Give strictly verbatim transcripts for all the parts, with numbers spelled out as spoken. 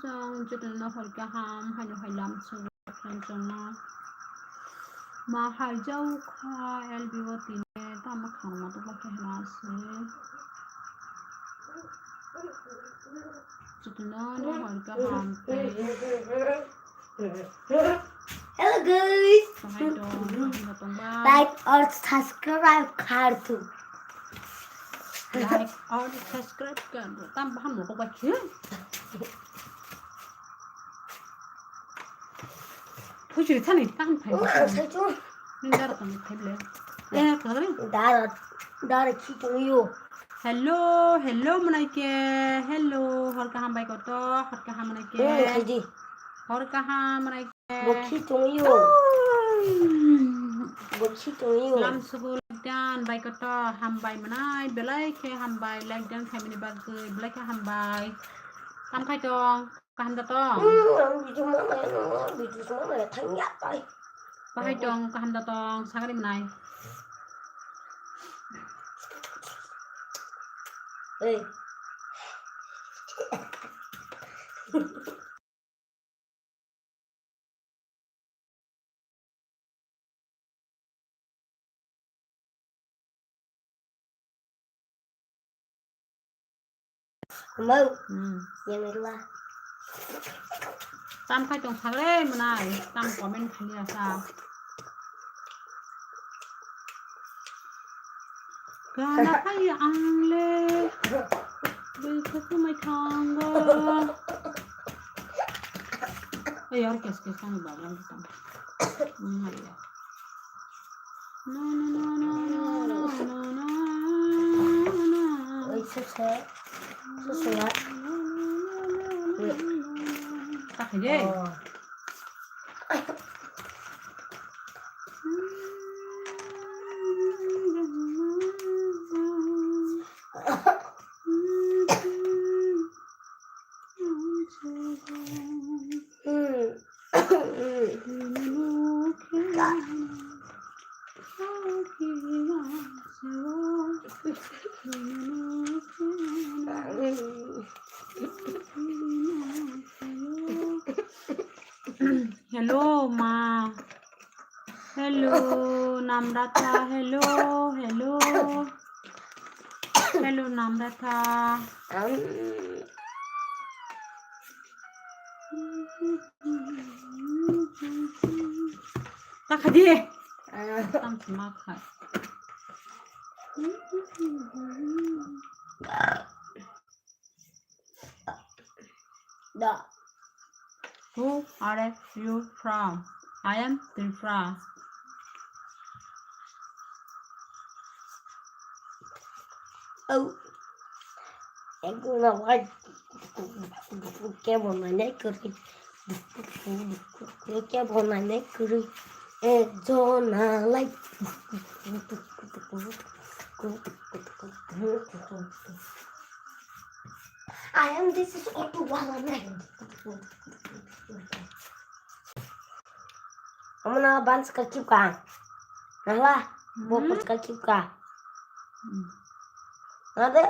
Ang jotono hor kaham, haino hai lam swngo friend chwngno. Ma hai jao kha L B o tini, tamo khangma tokla khe hwna se. Jotono no hor kaham tei. Hello guys. Bahai tong, bahai tong ba. Like or subscribe khartu. Like or subscribe khartu. Tam baham lo kok ba khe. Phuchiri thani tang phai. Oh, ang sai chung. Ning dara tong phai le. Eh, khagri. Dara, dara khi chung yo. Hello, hello, mwnai ke. Hello, hor kaham bai koto, hor kaham mwnai ke. Hmm, khaidi. Hor kaham mwnai ke. Bo khi chung yo. Oi. Bo khi chung yo. Lam sugu like dan bai koto, hambai mwnai, belai khe hambai, like dan khaimani bagwi, belai khe hambai. Kam khai tong. Kaham da tong? Hmm, ang video ma maya no, video ma maya thang ya tai. Bahai tong, kaham da tong, sagri mwnai. Hey. Mau. Hmm. Yang itulah. Tam khai tong sagre mwnai, tam comment khali asa. Gana khai ang le. Bai khasu mai thang ba. Ay, yar kes kes tang ba, tang. Hmm, ya. Oi, susu. Susu ya. Tak aja. Oh. Hello, ma. Hello, Namrata. Hello, hello. Hello, Namrata. Am. Ta kha di. Ah. Tam sima kha. Da. Who are you from? I am Tripura. Oh. Ek na wai. Kya bolna nahi kar rahi? Kya bolna nahi kar rahi? Ek jona lai. I am this is auto wala man. Amana banska kipka. Nahla, bo kuska kipka. Nade?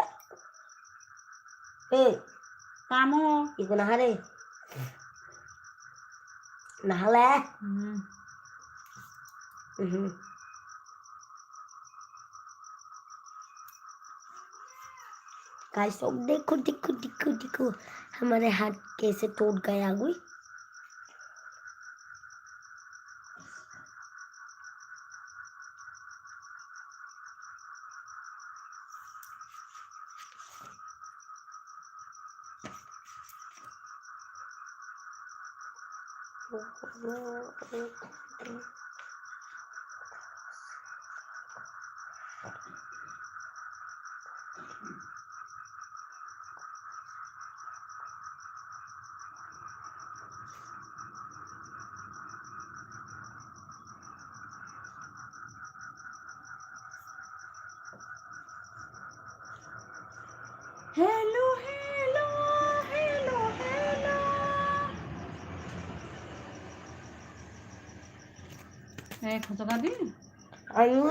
Hey. Tamo. Iko nahare. Nahale. Mhm. Guys, लोग देखो, देखो, देखो, देखो, हमारे हाथ कैसे टूट गया, कोई। Hello, hello, hello, hello. Eh, khojak di. Ayo.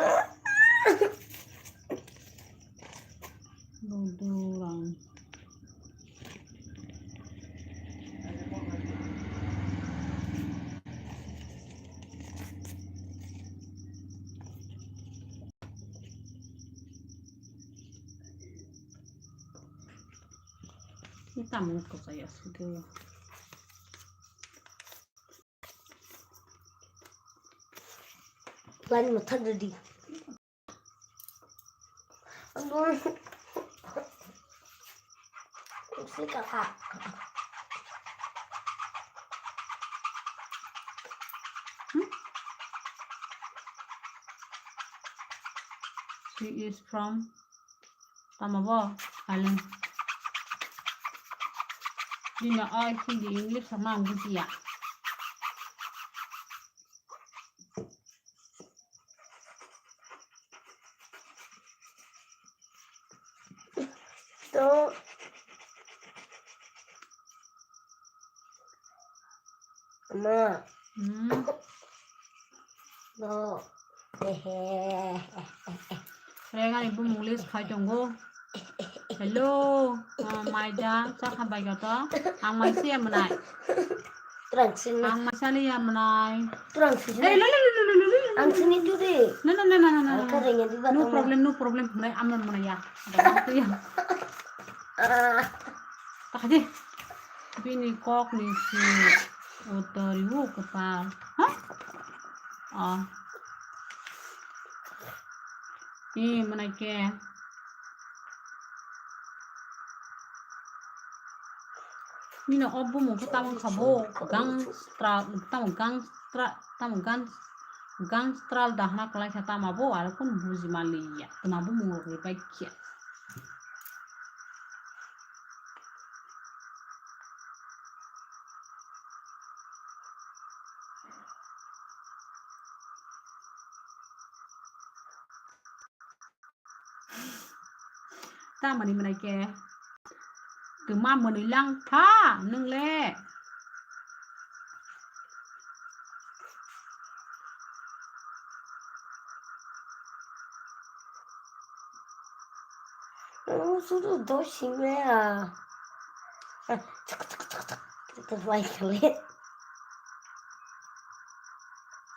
Dudurang. Tamo kwchaya sugwi. Plan mo thak ready. Sika kha. Hmm? She is from tamo bo? Island. Bini o Hindi English sama ang bujiya. To. Ama. Hmm. No. Rega ni bumung list khai tongo. Hello, ah, maida, chakha bai gato. Ang mai siya manai. Turang sini. Ang mai sali ya manai. Turang sini. Hey, lo, lo, lo. Ang sini tu de. No, no, no, no, no, no, no. Ang kareng ya di ba. No problem, no problem. Manai, amon manai ya. Ada waktu ya. Ah. Tak aja. Bini kok ni si. Otori wo kepal. Hah? Oh. Ih, manai ke. Nino o bumung khe tamo kha bo gang stra, tamo gang stra, tamo gang, gang stral dahna kwlai kha tamo bo, aro kun buji maliya. Tama bumung rok bai khe. Tamani manai ke kwma mwnwi lang pha nwng le. Oh, sudah dos sih ya. Ah, cek, cek, cek, cek. Kita baik kali.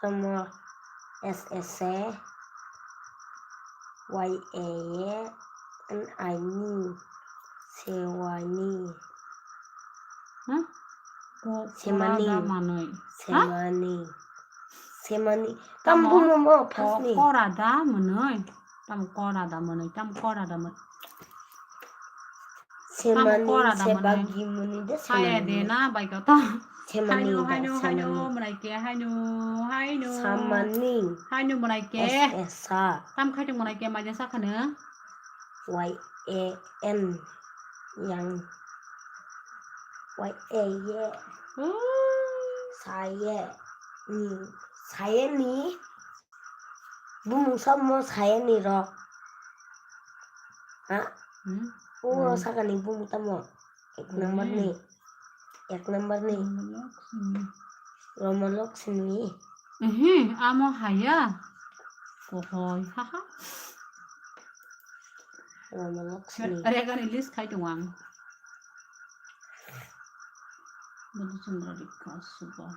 Sama S S A Y A N I ni. Sewani. Huh? Ko-, Semani. Korada manwi. Semani. Semani. Tamo? Tamo bumo mo ko-, phasni. Korada manwi. Tamo korada manwi. Tamo korada manwi. Semani, tamo korada manwi. Sebagi manwi de. Haya semani. De na bai kau to. Semani haino, da, haino, haino, semani. Manai ke, haino, haino. Samani. Haino manai ke. S S A. Tam khai tong manai ke, maja sa khana. Y A N yang Y A ye. Oh. Saye ni, saye ni. Bumung samo saye ni ro. Ha? Hmm? O sakani bumung tamo. Ek number ni. Hmm. Ek number ni. Romo Lakshmi. Romo Lakshmi. Ehe, amo haya. Kohoi, haha. Romo Lakshmi. Regani list khai tongo ang. Madhuchandra Rikha Suba.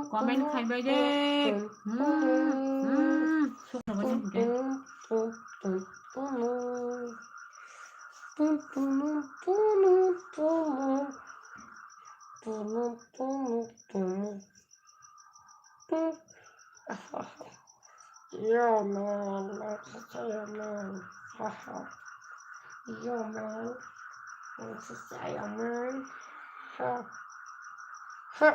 Comment khai bai de. Hmm, hmm. Sukha bai de. Yo, man, I'm so sorry, man. Haha. Yo, man, I'm so sorry, man. Ha. Ha.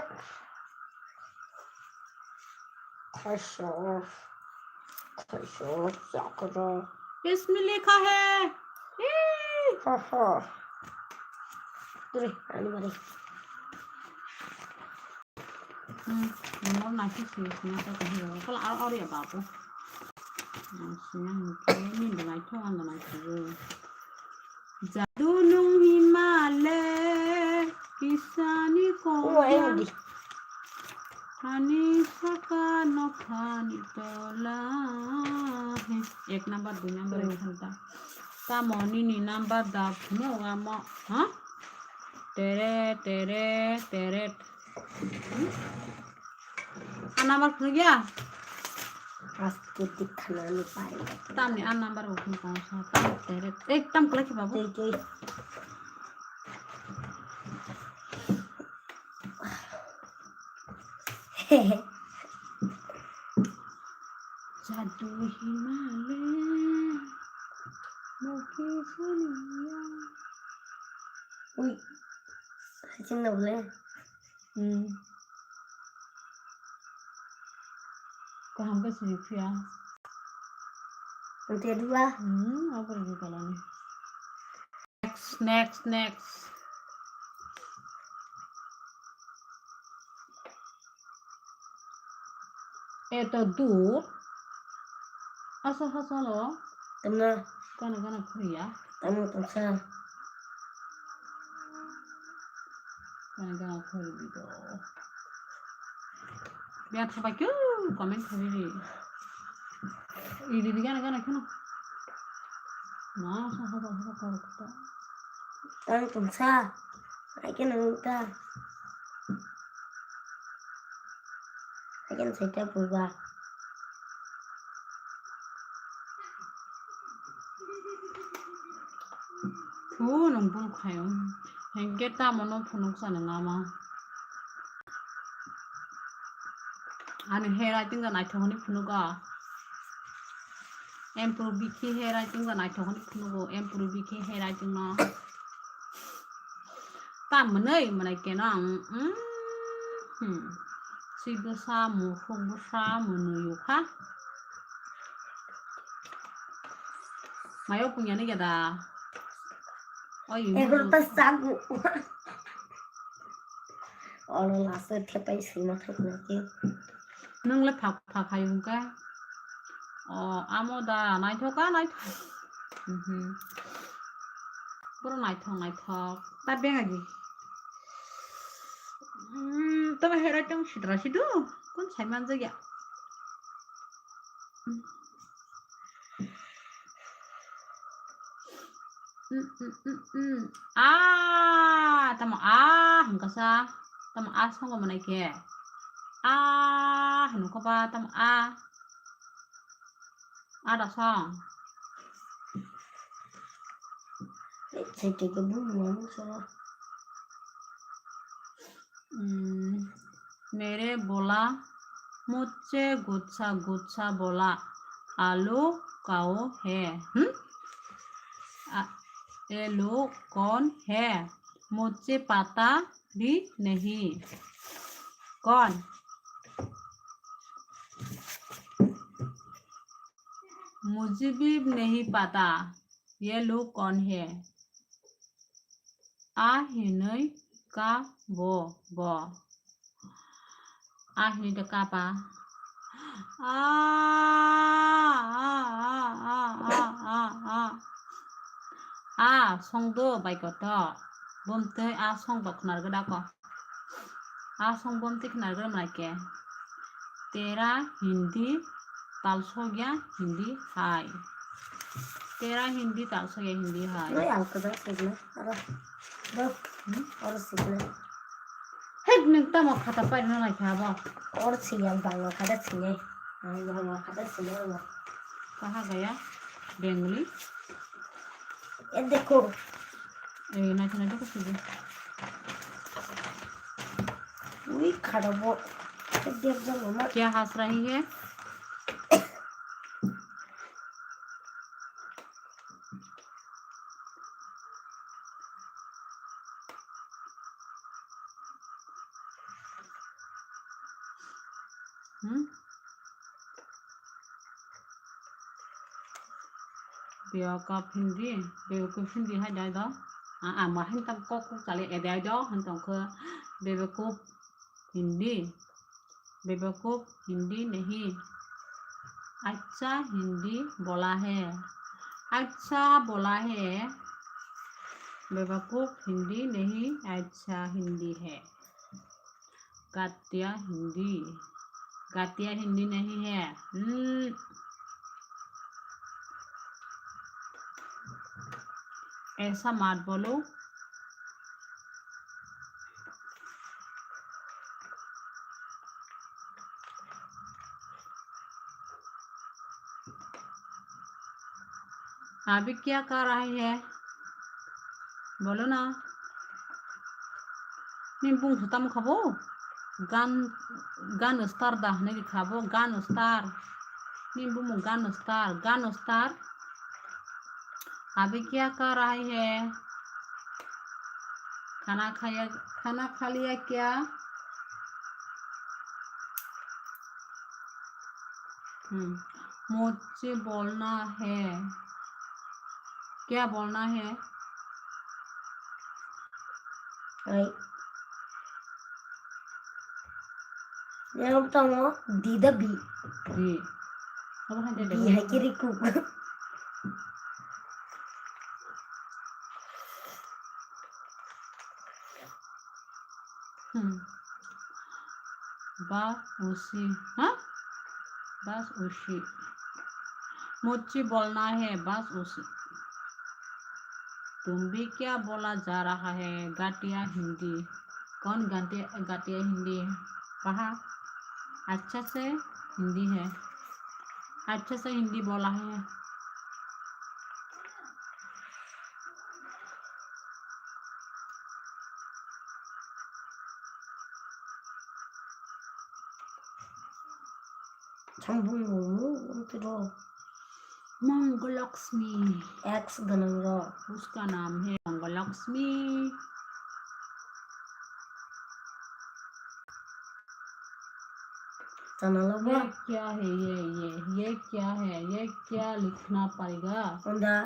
Khaisa. Khaisa, chakra. Bismillah kha hai. Ee. Haha. Dure, ani bari. Hmm, nangor nangsi sini sini ta kahi ro. Kala aro aro ya babu. Nangsi nang ke min da nai thong an da nai thong. Jadu nung himale. Isani Omo, ai koya. Hodi. Ani saka nokhani tola. Ek number, dui number, hmm, ekhan ta. Tamo nini number da phunu amo, ha? Tere, tere, tere. Hmm? A number phunu gya? Aste dikha na ni pai. Tamni a number bo phunu kong sa. Tam tere. Ek tam kala ki babu. Tei, tei. Jadu himale mokhi saniya. Ui, hachin na bole. Hmm. Kaham khe siri phiya. Ante dua. Hmm, aboni kalani. Next, next, next. Eto dur. Asa hasalo. Tamna. Kana kana khuriya. Tamna tamsa. Kana kana khuri bido. Biya thapa kyu comment khuri ri. Idi di gana gana kheno. Ma sa sa sa sa kar kata. Tang tungsa. Ai kena nungta. Ai kena saita purba. Phunuk phunuk khayo. Hengke tamo no phunuk sana ngama. Ani handwriting da naithok hwnwi phunugo. Empuru bikhi handwriting da naithok hwnwi phunugo. Empuru bikhi handwriting no. Ta mwnwi mwnai keno ang, mm, hmm. Swi bwsa, mukhuk bwsa, mwnwi ukha. Mayo punya ni gada. Oi, egarota sagu. Oro last thepai sima thok na ke. Nung le phak phak hai ungka. O, amo da naithok ka naithok. Mhm. Puro naithok naithok. Ta beng agi. Hmm, tamo hera tong sidra sidu. Kun sai manjak ya. Mm, mm, mm, mm. Ah, tamo ah hwnkha sa. Tamo ah songo mwnai khe. Ah hwnkha khe ba tamo ah. Ah da song. Sai khe khe bumung ano soro. Hmm. मेरे बोला, मुझसे गुच्छा गुच्छा बोला, आलू काओ है? हम्म? आ, ये लोग कौन है? मुझे पता भी नहीं। कौन? मुझे भी नहीं पता। ये लोग कौन है? A hinwi ka bo bo. A hinwi de kapa. A, a, a. A song do bai koto. Bumtwi a song bo khnar gada ko. A song bumtwi khnar gada mwnai khe. Tera Hindi talsogya Hindi hai. Tera Hindi talsogya Hindi hai. Noi ang kwbang sigla. Aro. Do. Hmm? Oro sigla. Hei, nwng tamo khata pairwna naikha abo? Oro siya, Bangla khata sinai. Ang Bangla khata sinai abo. Kaha gaya? Bengali? E dekho. E, naikha naikha sidi. Ui, khata bo. E dekho mama. Kya has rahi hai? Hmm? Bewakuf Hindi, bewakuf Hindi hai dai do. Ah, ah, ma hin tam kok kok chale e dai do, hin tong khe bewakuf Hindi. बेवकूफ हिंदी नहीं, अच्छा हिंदी बोला है। अच्छा बोला है। बेवकूफ हिंदी नहीं, अच्छा हिंदी है। गत्या हिंदी, गत्या हिंदी नहीं है। हम्म। ऐसा मत बोलो। अभी क्या कर रही है? बोलो ना। Ni bung tamo khabo? Gan, gan star da hwnwi kha bo, gan star. Ni bumung gan star, gan star. अभी क्या कर रही है? खाना खाया, खाना खा लिया क्या? हम्म, मुझे बोलना है। क्या बोलना है? Ai. Yang utama di da bi. Di. Apa kan dia? Di hai kiri ku. Hmm. Ba usi. Ha? बस उसी। मुझे बोलना है, बस उसी। तुम भी क्या बोला जा रहा है? घटिया हिंदी। कौन घटिया, घटिया हिंदी? कहा? अच्छा से हिंदी है। अच्छा से हिंदी बोला है। Sambung dulu, itu doh. Mangalakshmi. X ganang doh. उसका नाम है मंगलक्ष्मी। Tanah ये Lebar. क्या है? ये, ये, ये क्या है? ये क्या लिखना पड़ेगा? Honda.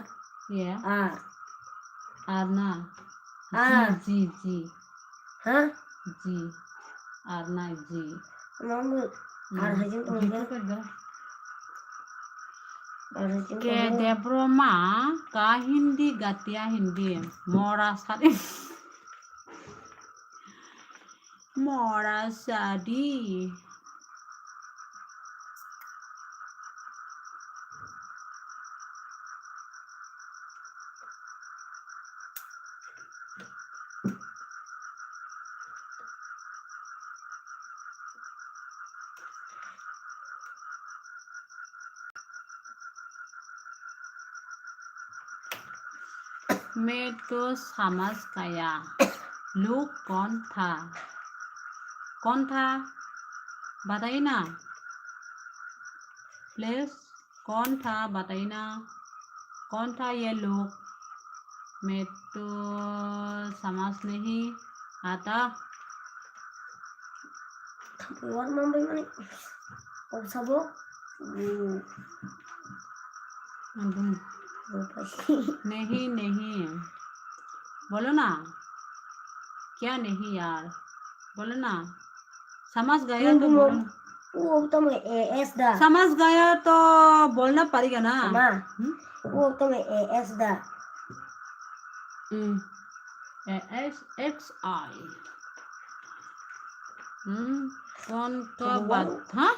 ये। R. R ना। R. G, G, G। Hah? G। R ना G। Mama, Hmm, R hai jeng tong gitu ga. Kan dah। R hai jeng tong ga। Ke Debroma ka Hindi, gatia Hindi, mora sari. Mora sadi. मैं तो समझ गया। लोग कौन था? कौन था? बताइए ना। प्लीज, कौन था? बताइए ना। कौन था ये लोग? मैं तो समझ नहीं आता। Thampui uan mambai mani. Om sabo. Hmm. Ampun. Lupa sih. नहीं, नहीं। बोलो ना। क्या नहीं यार? बोलो ना। समझ गया तो बोलो। वो तो मैं एएस दा। समझ गया तो बोलना पड़ेगा ना। अम्मा, हम्म? वो तो मैं एएस दा। हम्म। एएस एक्स आई। हम्म, कौन का तो बोलो। बात, हाँ?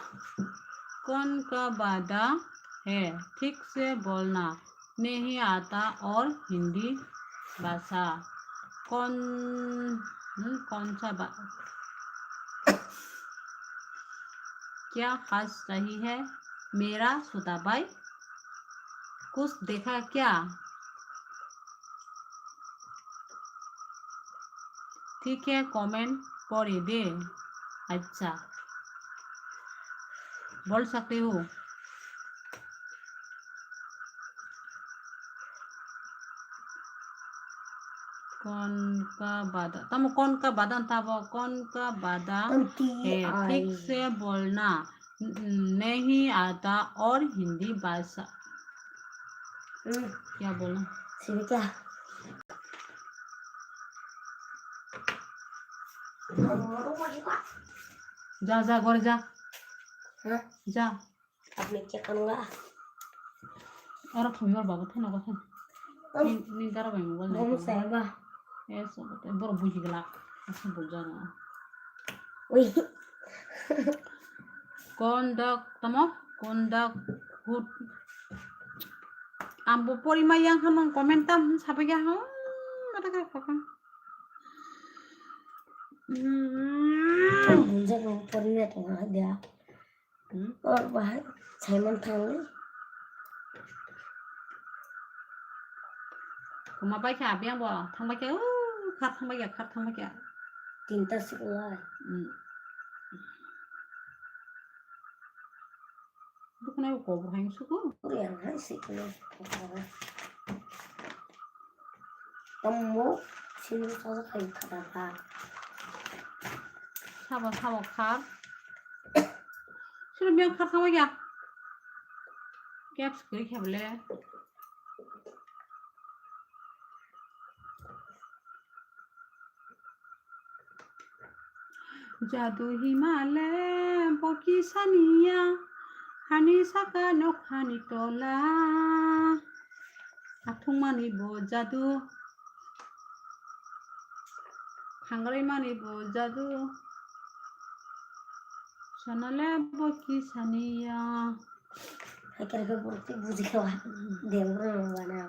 कौन का वादा है? ठीक से बोलना। नहीं आता और हिंदी भाषा। कौन, हम्म, कौन सा बा-, क्या हंस रही है मेरा सुताबाई? कुछ देखा क्या? ठीक है, कमेंट पढ़े दे। अच्छा, बोल सकते हो। कौन का वादा? तम कौन का वादा था वो? कौन का वादा है? ठीक से बोलना। नहीं आता और हिंदी भाषा। हम्म। क्या बोलना? सिर्फ क्या? जा, जा, घर जा। हाँ? जा। आपने क्या करूँगा? और थोड़ी और बाबू थे ना, बस। Ni, ni dara bai mobile nai. Bom sai ba. Yes, obo te borok buji glak. Asuk buja no. Ui. Kondak tamo? Kondak hut. Ambo pori ma yang khamang comment tam sabai ya ha. Mata kha kha. Hmm. Bunjak no pori ya tong ha dia. Hmm? Or bahai Simon thangli. Kuma bai kha abiyang bo thang bai kha, uh, khar thang bai kha, khar thang bai kha. Tinta sik lai. Hmm. Dukna ko bo hai suku. Yang hai sik no. Tamo sini saja kai khata kha. Sabo sabo khar. Sini biyang khar thang bai kha. Caps kiri kha bole. Jadu himale bo kisaniya, hani saka nokhani tola. Athungmani bo jadu, khangraimani bo jadu, sanale bo kisaniya. Hai khe khe borok tei buji khe wa. Hmm. Debra rok bana.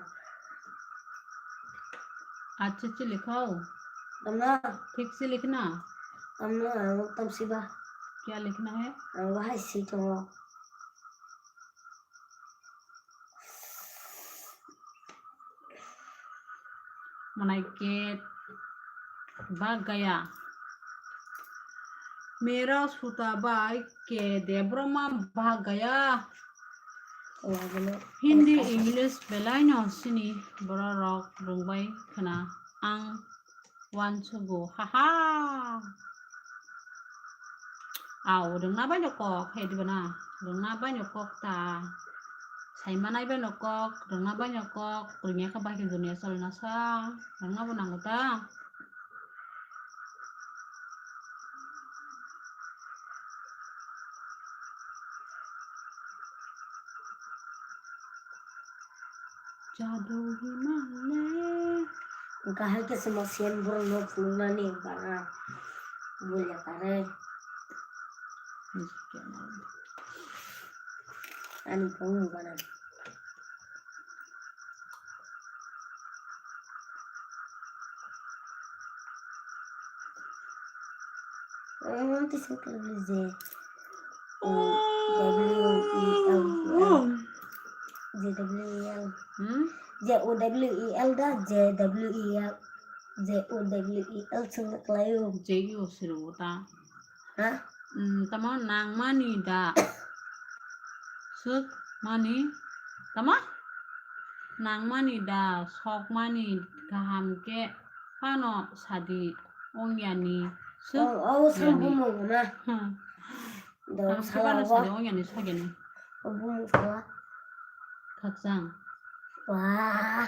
Acha, chi likho. Tamna. Thik se likhna. Tamna, ang tam siba. Kya likhna hai? Ang wahai si tongo. Manai ke bhag gaya. Mera suta bhai ke Debbarma bhag gaya. Hindi, English belai no sini borok rok rwngbai khna ang uansugo, haha. Au, rwngna bai no kok, hai diba na? Rwngna bai no kok ta. Sai manai bai no kok, rwngna bai no kok, rwngya khe bai khe dunia choli na sa. Rwngna bo nango ta. Jadu himale. Kahai khe se mo siyan borok no phunuknani bana. Bulia kare. Ani phone bana. Oh, this is J O W E L. J W E L. Hmm? J O W E L da, J W E L. J O W E L sung klai o. J O siro ta. Ha? Hmm, tamo nangmani da. Suk mani. Tamo? Nangmani da, sokmani kaham khe phano sadi ongyani suk. Oh, oh, sung yani. Bumung na. Hmm. Do kaham khe phano sadi ongyani suk yani. Oh, bumung sala. Khakchang. Wah.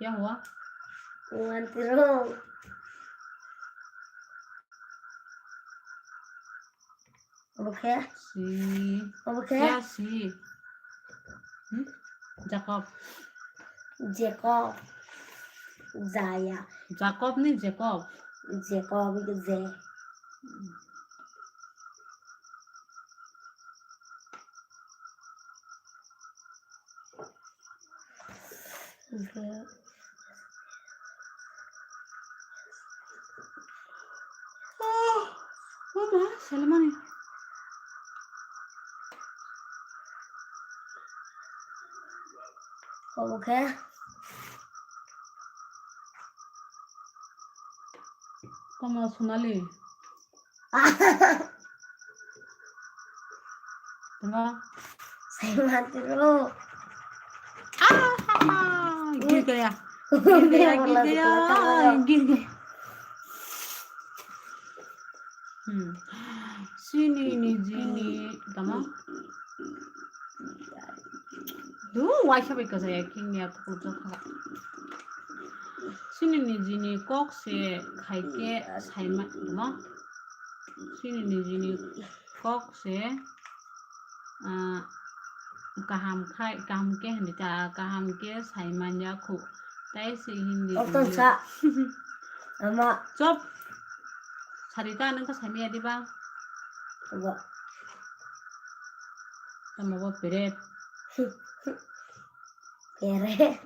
Kya hua? Wantiro. Obo khe? Si. Obo khe? Kya si? Hmm? Jacob. Jacob. Jaya. Jacob ni Jacob. Jacob, J. Oke. Oh, mama, salamani. Oke. Tamo Sonali. Tama. Sai mantiro. Ah, gir gaya. Gir gaya, gir gaya, gir gaya. Hmm. Sini ni jini, tama? Du, waisa bai kasa ya, king ya, kukulo kha. Sini ni jini kok se khai khe saima, tama? Sini ni jini kok se, ah, Kaham khai, kaham khe hinwi ta, kaham khe sai manya khu. Tai se Hindi Oton rwngwi. Sa. Ama. Chop. Sarita, nwng khe sai manya diba? Obo. Tamo bo peret. Peret.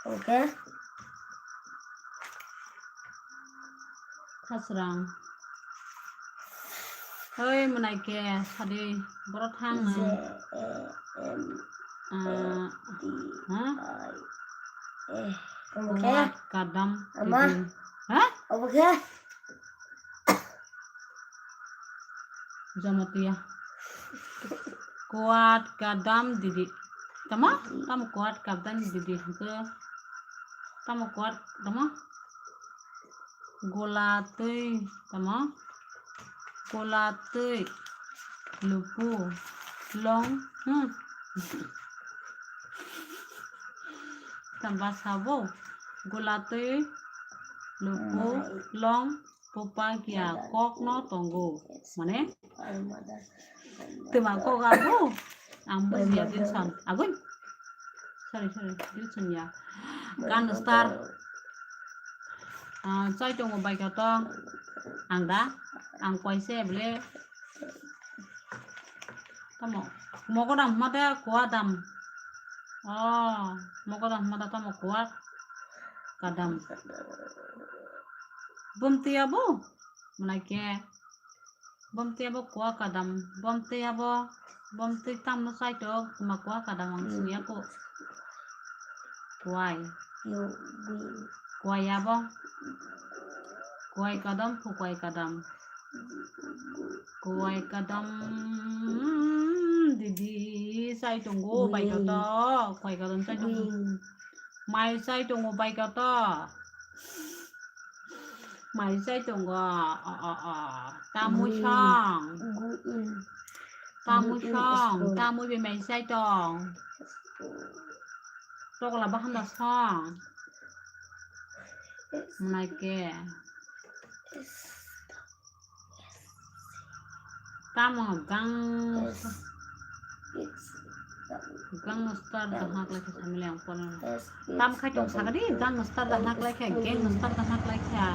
Okay. Khasrang. Oi, mwnai khe, sadi, boro thang nang. J A M Ah, T I A. Ha? Omo khe? Kuat kadam Ama? Didi. Ha? Omo khe? Jamatia. Kuat kadam didi. Tamo? Tamo kuat kadam didi hwnkhe? Tamo kuat, tamo? Gola twi, tamo? Gola twi, lupu, long, hmm. Tamba sabo, gola twi, lupu, long, pupa kia kokno tongo. Mane? Twma kok abo? Ang bujiya, Dilson. Agoi. Sorry, sorry. Dilson ya. Gangster. Ah, chai tongo bai kha to. Ang da? Ang koise bole. Tamo. Mogodam hwnma de kuadam. Oh, mogodam hwnma da tamo kuat. Kadam. Bumtiya bo? Mwnai khe. Bumtiya bo kuat kadam. Bumtiya bo. Bumti tamno chai to. Tuma kuat kadam ang sungya ko. Kuai. Kuai abo. Kuai kadam, phu kuai kadam. Kuai kadam, didi, chai tongo, bai koto. Kuai kadam chai tongo. Mai chai tongo, bai koto. Mai chai tongo. O, o, o. Tamui song. Tamui song. Tamui be mai chai tong. Tokla bahanda song. Mwnai khe. Tamo gang, gang star da hak lai khe samile ang kono. Tam khai tong sakadi, gang star da hak lai khe, gang star da hak lai khe.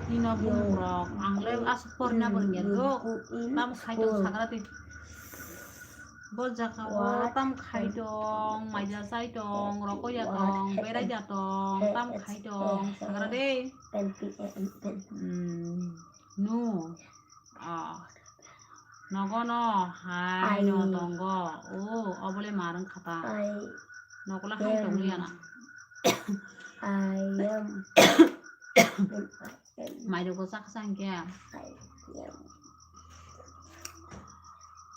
Nino bumrok, ang le asuk porna bwrwngya do. Tam khai tong sakadi. Bo jaga o tam khai tong, maija chai tong, rokoi ya tong, berai ya tong, tam khai tong, sagra de. Hmm, nu, ah, nogo no hai no tongo. O, obole marang khata. Nogo le hai tong liya na. Mairok bo chakha sa hinkhe.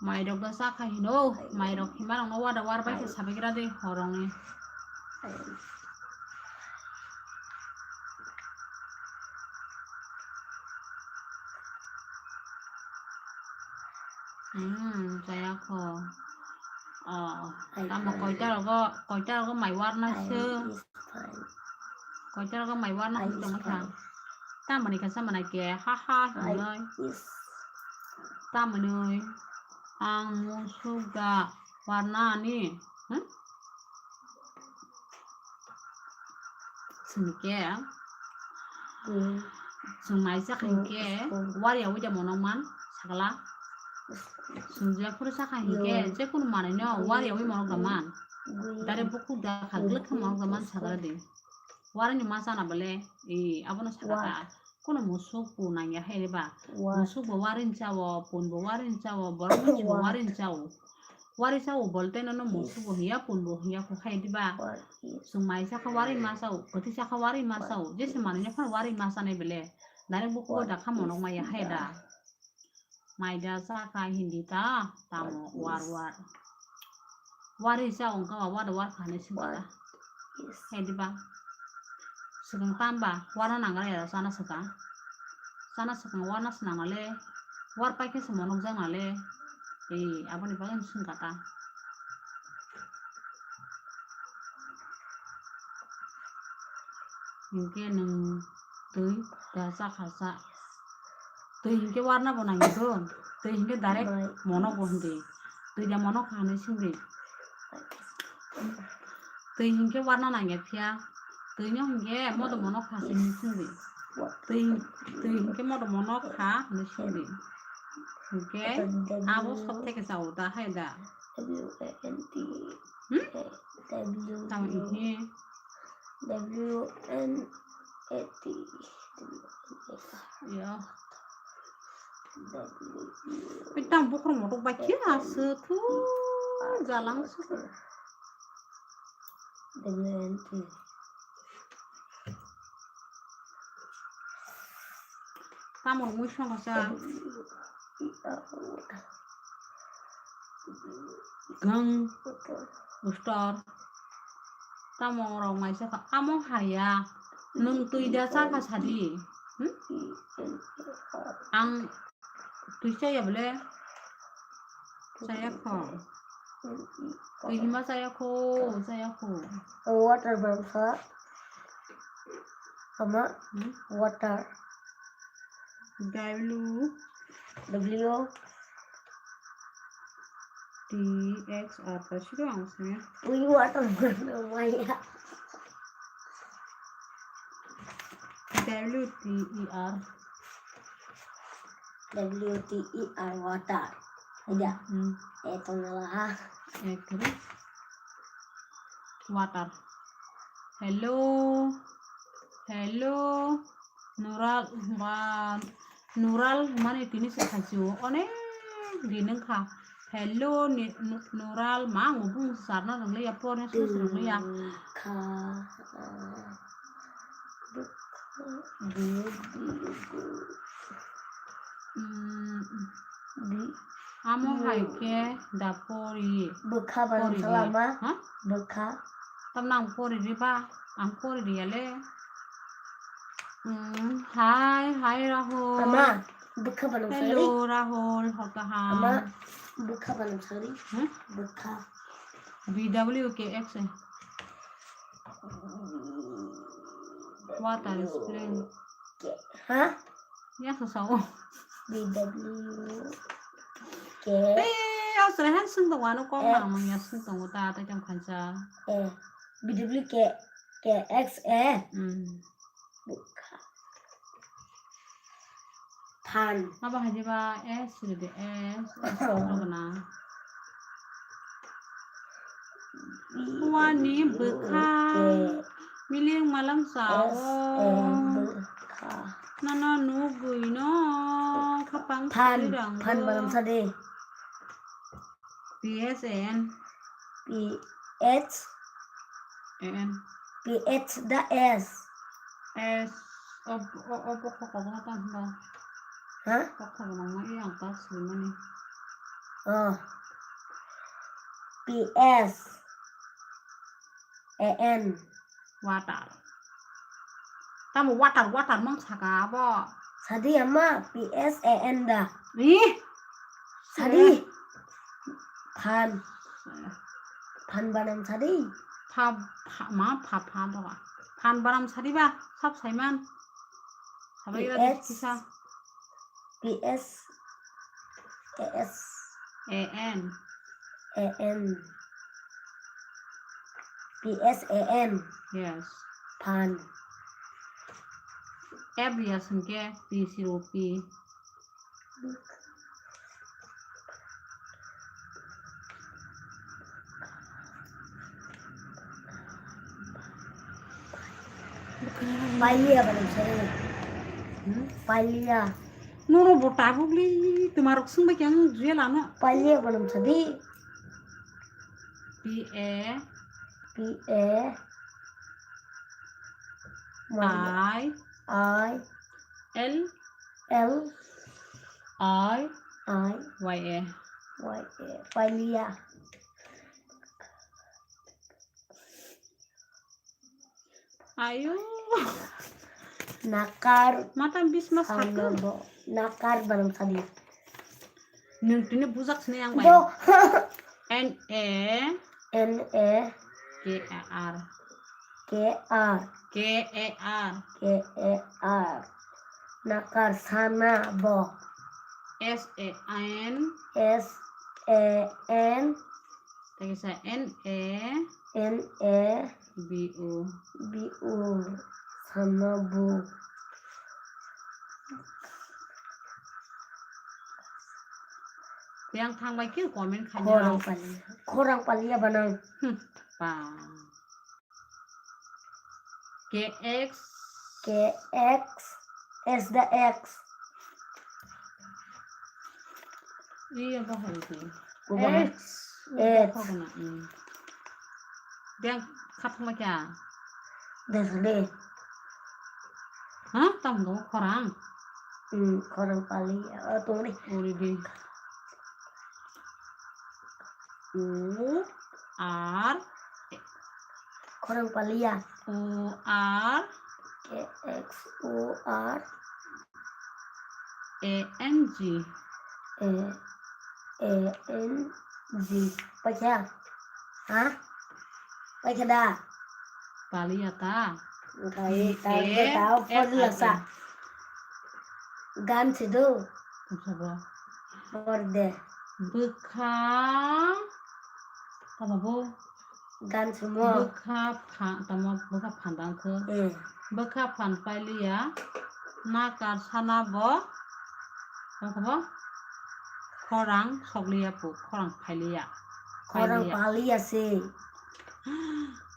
Mairok do chakha hino. Mairok hima rok no wada war bai khe sabai gra de horong ni. Hmm, chaya kho. Oh, tamo koita rogo, koita rogo mai war na se. Koita rogo mai war na hwn tongma kha. Tamoni kha samana ke ha ha hinoi. Tamoni ang musuk da war na ani. Hmm? Sini ke. Chwng mai chakha hinkhe war yaui da monokman sakla. Chwng jephuru chakha hinkhe jekunu manwino war yaui monok da man. Dare bukhuk da kha glwk khe monok da man sakla di. Warni ma chana bole, e, abono sakha ta. Kono musuk pu nangya hai reba. Musuk bo warin chawo, pun bo warin chawo, borok mwnsi bo warin chawo. Wari chawo bolte nono musuk bo hiya, pun bo hiya kho hai diba. Chwng mai chakha wari ma chawo, kwthwi chakha wari ma chawo. Jese manwino phano wari ma chanai bele. Direct bo kubo da kha monok maya hai da. Maida chakha hindi ta, tamo war war. Wari cha wngkha ba wada war khani swngkha ta. Hai diba? Swkang tamba warna nangla ya chana swkang. Chana swkang warna swnamale. War paikhe se monok jaknale. Ei, aboni bagwi swngkha ta. Hinkhe nwng twi da chakha cha. Twi hinkhe warna bo nangya do. Twi hinkhe direct Bai. Mono bo hindi. Twi da mono kha hinwi swngdi. Twi hinkhe warna nangya phiya. Twi no hinkhe modo mono kha hinwi swngdi. Twi, twi hinkhe modo mono kha hinwi swngdi. Hinkhe abo sob theke chao da hai da. W A N T. Hmm? Tamo hinkhe. W N A T. Ya. Oi, tamo bukhro motok bai khe aswk thu jalang suk. W N T. Tamo mui songkha sa. Gang. Ustor. Tamo rok naisa kha. Amo haya. Nwng twi da chakha sadi. Hmm? Ang twi chaya bole. Chaya kho. Twi hima chaya kho, chaya kho. Water bangsa. Ama Hmm? Water. W. W. T X R ta siro ang se. Ui, water bangsa maya. W T E R. W T E R, water. Aja. Hmm. Eh, tong nala ha. Eh, kiri. Water. Hello. Hello. Nural, ba, Nural mani tini se khachi o. Onek din wngkha. Hello, ni, nu, Nural, ma ang bung sarna rwngli ya, porna sung rwngli ya. Bwkha, ah, bwkha, bu, bu, bu. Mm, bi, amo hai khe da pori. Bwkha ba pori nang salama. Ha? Bwkha. Tam nang pori ri ba, ang pori ri ya le. Mm, hi, hi, Rahul. Ama, bwkha banam sari. Hello, Rahul, hor kaham. Ama, bwkha banam sari. Hmm? Bwkha. B W K X. Water is playing. Ha? Ya, so sao. B W K. Hey, asra han sung tong ano kong na mang ya sung tong ta ta jam khansa. Eh, B W K, K X A. Hmm. Bwkha. Phan. Abo hai ba S, S, S, S, S, S, Wani bwkha. Miling malang sao. Nono nugwi no khapang. Phan, phan malang sadi. P S A N. P H. A N. P H da S. S. O, o, o, bokha kotorma tong hwnba? Ha? Bokha kotorma i ang ta swimani. Oh. P S A N. Water. Tamo water, water mang saka abo. Sadi ama P S A N da. Ih. Sadi. Phan. Phan banam sadi. Pha, pha, ma pha, pha doga. Phan banam sadi ba, sab saiman. Sabai ra P S, kisa. P S A S. A N. A N. P S A N. Yes. Phan. F ya sungke P zero P. Pailia banam sari. Hmm? Pailia. Noro bo tabuk li, tumarok sung bai khe ang rel ano. Pailia banam sadi. P A. P A. I. I. L. L. I. I. Y A. Y A. Pailia. Ayo. Nakar. Mata bisma sakung. Nakar banam sadi. Nwng tini bujak sini ang bai. Bo. N A. N A. K A R. K K R. K A R. K A R. Nakar sana bo. S A N. S A N. Tei kisa N A. N A. B O. B O. Sana bo. Yang thang bai khe comment khaina. Khorang pali. Khorang pali ya banang. Hmm. Pa. K X. K X, S the X. Iya, bahai tu. Ubah. X. X. Kau kena, hmm. Dia khat ma kya? Desde. Hah? Tam dong khorang. Hmm, khorang pali. Oh, tungri. Uri di. U R. Khorang pali ya. U R. K X U R. A N G. A, A N G. Paikha? Ha? Paikha da? Pali ya ta. Kai, kai, kai, phone lasa. Gan se do. Sabo. Borde. Bwkha. Tamo bo. Gan sumo. Bwkha pha-, tamo bwkha phan dang kho. Hmm. Bwkha phan pailiya. Nakar sana bo. Tamo bo. Khorang sokliya pu, khorang phailiya. Khorang phailiya. Paliya se.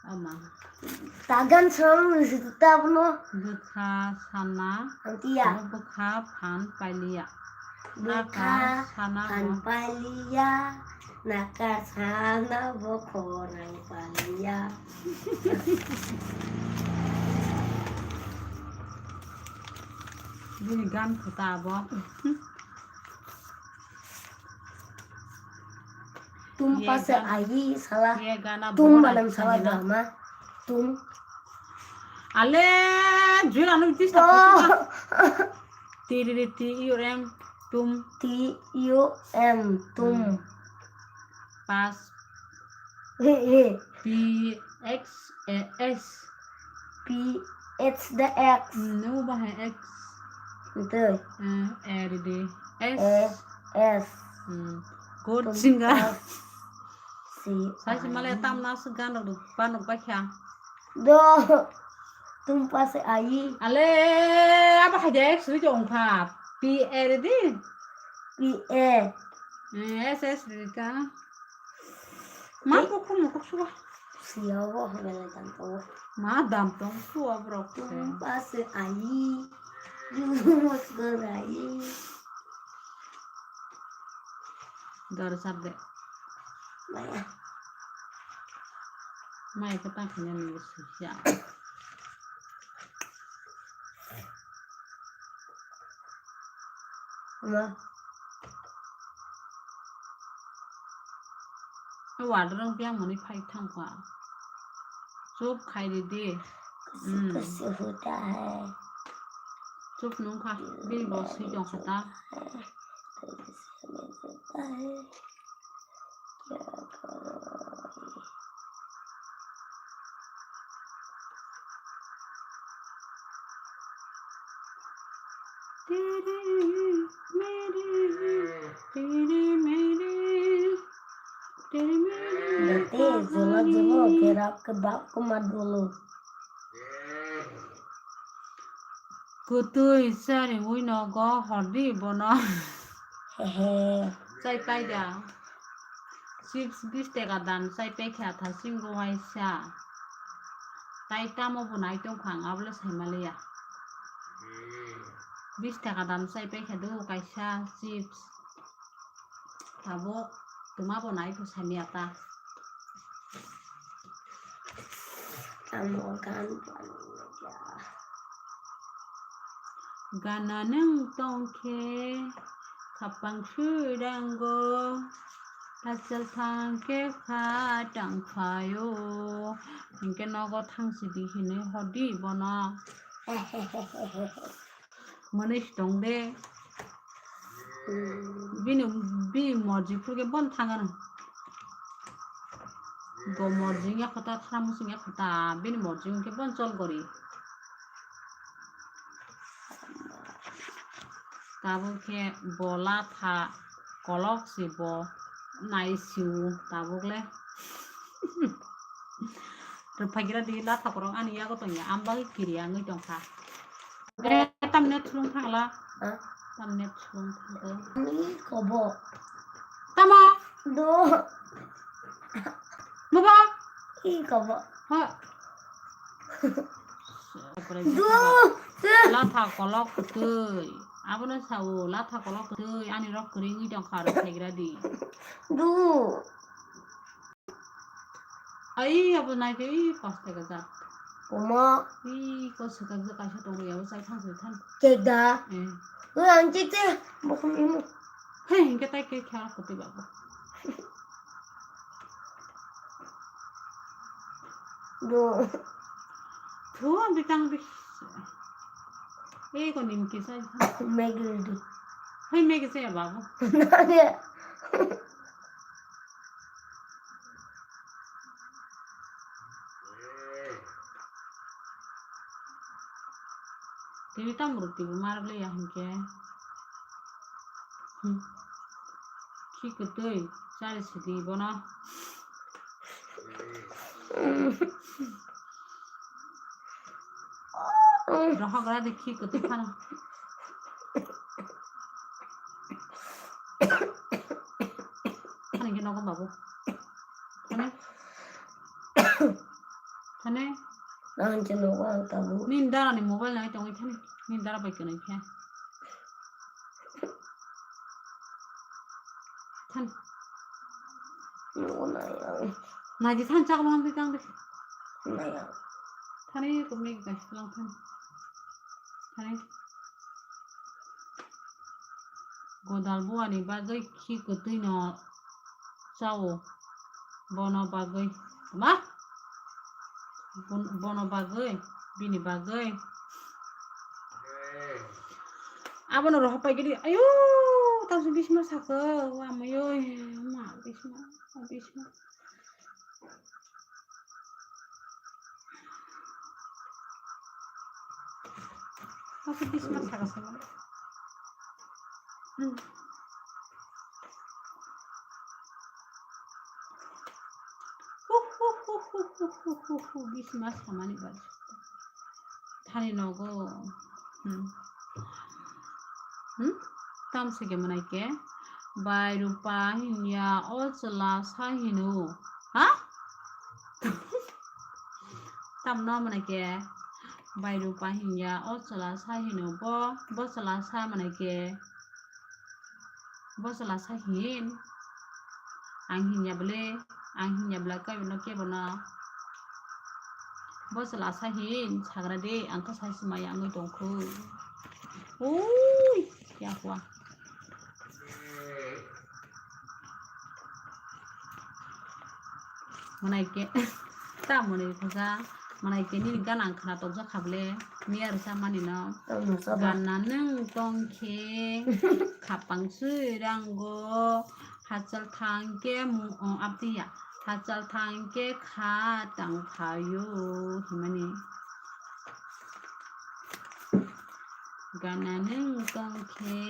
Ama. Tagan song si tabno. Bwkha sana. Antiya. Bwkha phan pailiya. Bwkha phan pailiya. Naka sana bo khorang pailiya. Bini gan khuta abo. Tum pase ayi sala. Tum malam sala drama. Tum. Ale, jui anu disturb. T R I T U M, tum. T U M, tum. Hmm. Pas. He, he. P X A S. P H the X. Hmm, no, bahai X. Betul. Hmm, R D. S. A S. Hmm. Good singer. Sai se male tam na se gan rok pano bakha. Do. Tum pase ayi. Ale, abo hai de sui jong kha. P R D. P A. Eh, S S D ka. Ma ko ko mo ko suwa. Siya wo ha bela jang ko. Ma dam tong suwa bro. Tum pase ayi. Yu mos go ayi. Dor sab de. Maya. Maya ko ta khanya ni suya. Ma. Water rong piang mani phai thang kha. Chup khai di di. Kasi kasi hota hai. Chup nung kha. Bini bo sui jong kha ta. Bete, jolo jolo, kerap kebak kuma dulu. Kutui chariwi nogo hordi bono. Hehe. Chai paida. Chips bis taka dam chai paikha thasingo waisa. Tai tamo bo nai tongkha ang abole saimaliya. Bis taka dam chai paikha do kaisa chips. Tabuk twma bo nai pho samiya ta. Amo gan paniya. Gana nung tongkhe khapang swirango, hachal thangkhe kha tangphaio. Hinkhe nogo thangsidi hinwi hordi bono. Mwnwi tong de. Hmm. Bini, bini morji phuru khe bon thangano. Bo morjing ya khata, khram musung ya khata, bini morjing ke bon chol gori. Tabuk khe bo latha kolok se bo nai siu tabuk le. Rwphaigra di latha korok ani yago tongya, ang bagwi kiri wngwi tongkha. Eh, tamne thulung thangla. Ha? Tamne thulung thangla. Ni kobo. Tamo? Do. Mubo? I kobo. Ha. Do. Latha kolok twi. Abono sao, latha kolok twi. Ani rok kwrwi wngwi tongkha, rwphaigra di. Do. Ai, abo nai de, i pas taka jak. Omo. I ko swkang jak kaisa tongo, abo chai thang, chai thang. Cake da. Eh. O, ang cake te, bokhum imo. Hei, hingke tai cake kha, kotoi babo. Do. Thu, ang bikang bi. E ko nimki sai. Maggie ready. Hei, Maggie sai, babo. Na de. Tini tam roti bo mar le ya hinkhe. Hmm. Khi kwtwi chari sidi bono. Rohok ra de khi kwtwi phano. Thani khe nogo babu. Thani. Thani. Nang khe nogo ang tabuk. Nini dara ni mobile nai tongwi thani. Nini dara bai kwnwi khe. Thani. Nogo nai ang. Nai di thani chaklo ang bikang de. Nai ang. Thani ko mik bai lang thani. Thani. Godal buani bagwi khi kwtwino chao. Bono bagwi. Ma? Bon-, bono bagwi, bini bagwi. Abono rohor pai gidi. Ayo, tamsi bisma sakho. Wa mayo, ma bisma, bisma. Masa bisma saka saka. Hmm. Hu, hu, hu, bisma samani bai. Thani nogo. Hmm. Hmm? Tam se ke manai ke. Bai rupa hinya o chwla sa hino. Ha? Tam no manai ke. Bai rupa hinya o chwla sa hino. Bo, bo chwla sa manai ke. Bo chwla sa hin. Ang hinya bole, ang hinya bole kaibo no kebo no. Bo chwla sa hin, sagra de, ang khe sai se maya wngwi tongkhu. Ui, ya hua. Manai ke, ta moni khuja, manai ke nini gana ang khna tokjak kha bole, miya rwsa mani no. Tamo sabo. Gana nwng tong khe, khapang swi rango, hachal thang khe mu-, o, abdi ya, hachal thang khe kha tang phaio, himani. Gana nwng tong khe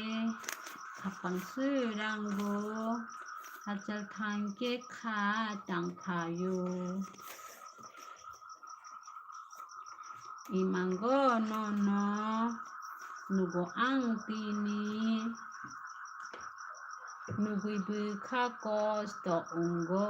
khapang swi rango, hachal thang khe kha tang phaio. Imango nono nugo ang tini, nugwi bwkha kosto wngo.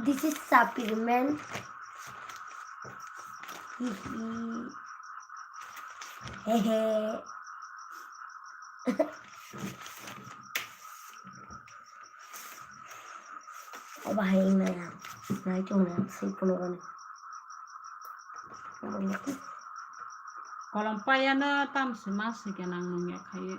This is Sapirman. Hihi. Hehe. Oba hai naya. Nai chong naya. Sui puno gani. Kolom payano tamsi masi ke nang nung ya khai.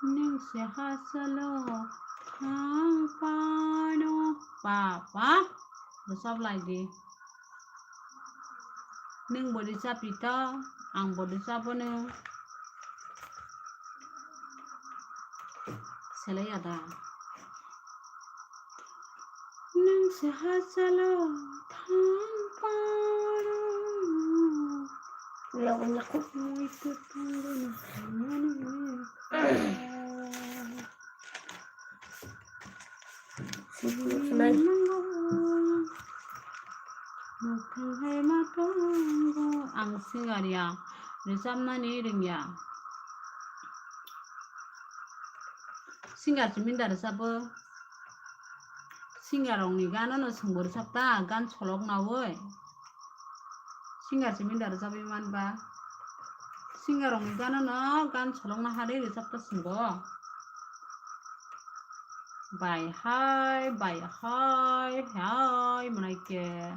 Nung se ha salo. Thang pano papa. Rwchap lai di. Nwng bo rwchap di to, ang bo rwchabono. Selai ya da. Nwng se hachalo thang paro. Mui to tongbo no thangmani. Ang singer ya, rwchapnani rwngya. Singer simi da rwchapbo. Singer rokni gano no chwngbo rwchap ta, gan solok nawi. Singer simi da rwchapwi manba. Singer rokni gano no gan solok na hari rwchap ta chwngbo. Bai hai, bai hai, hai, mwnai ke.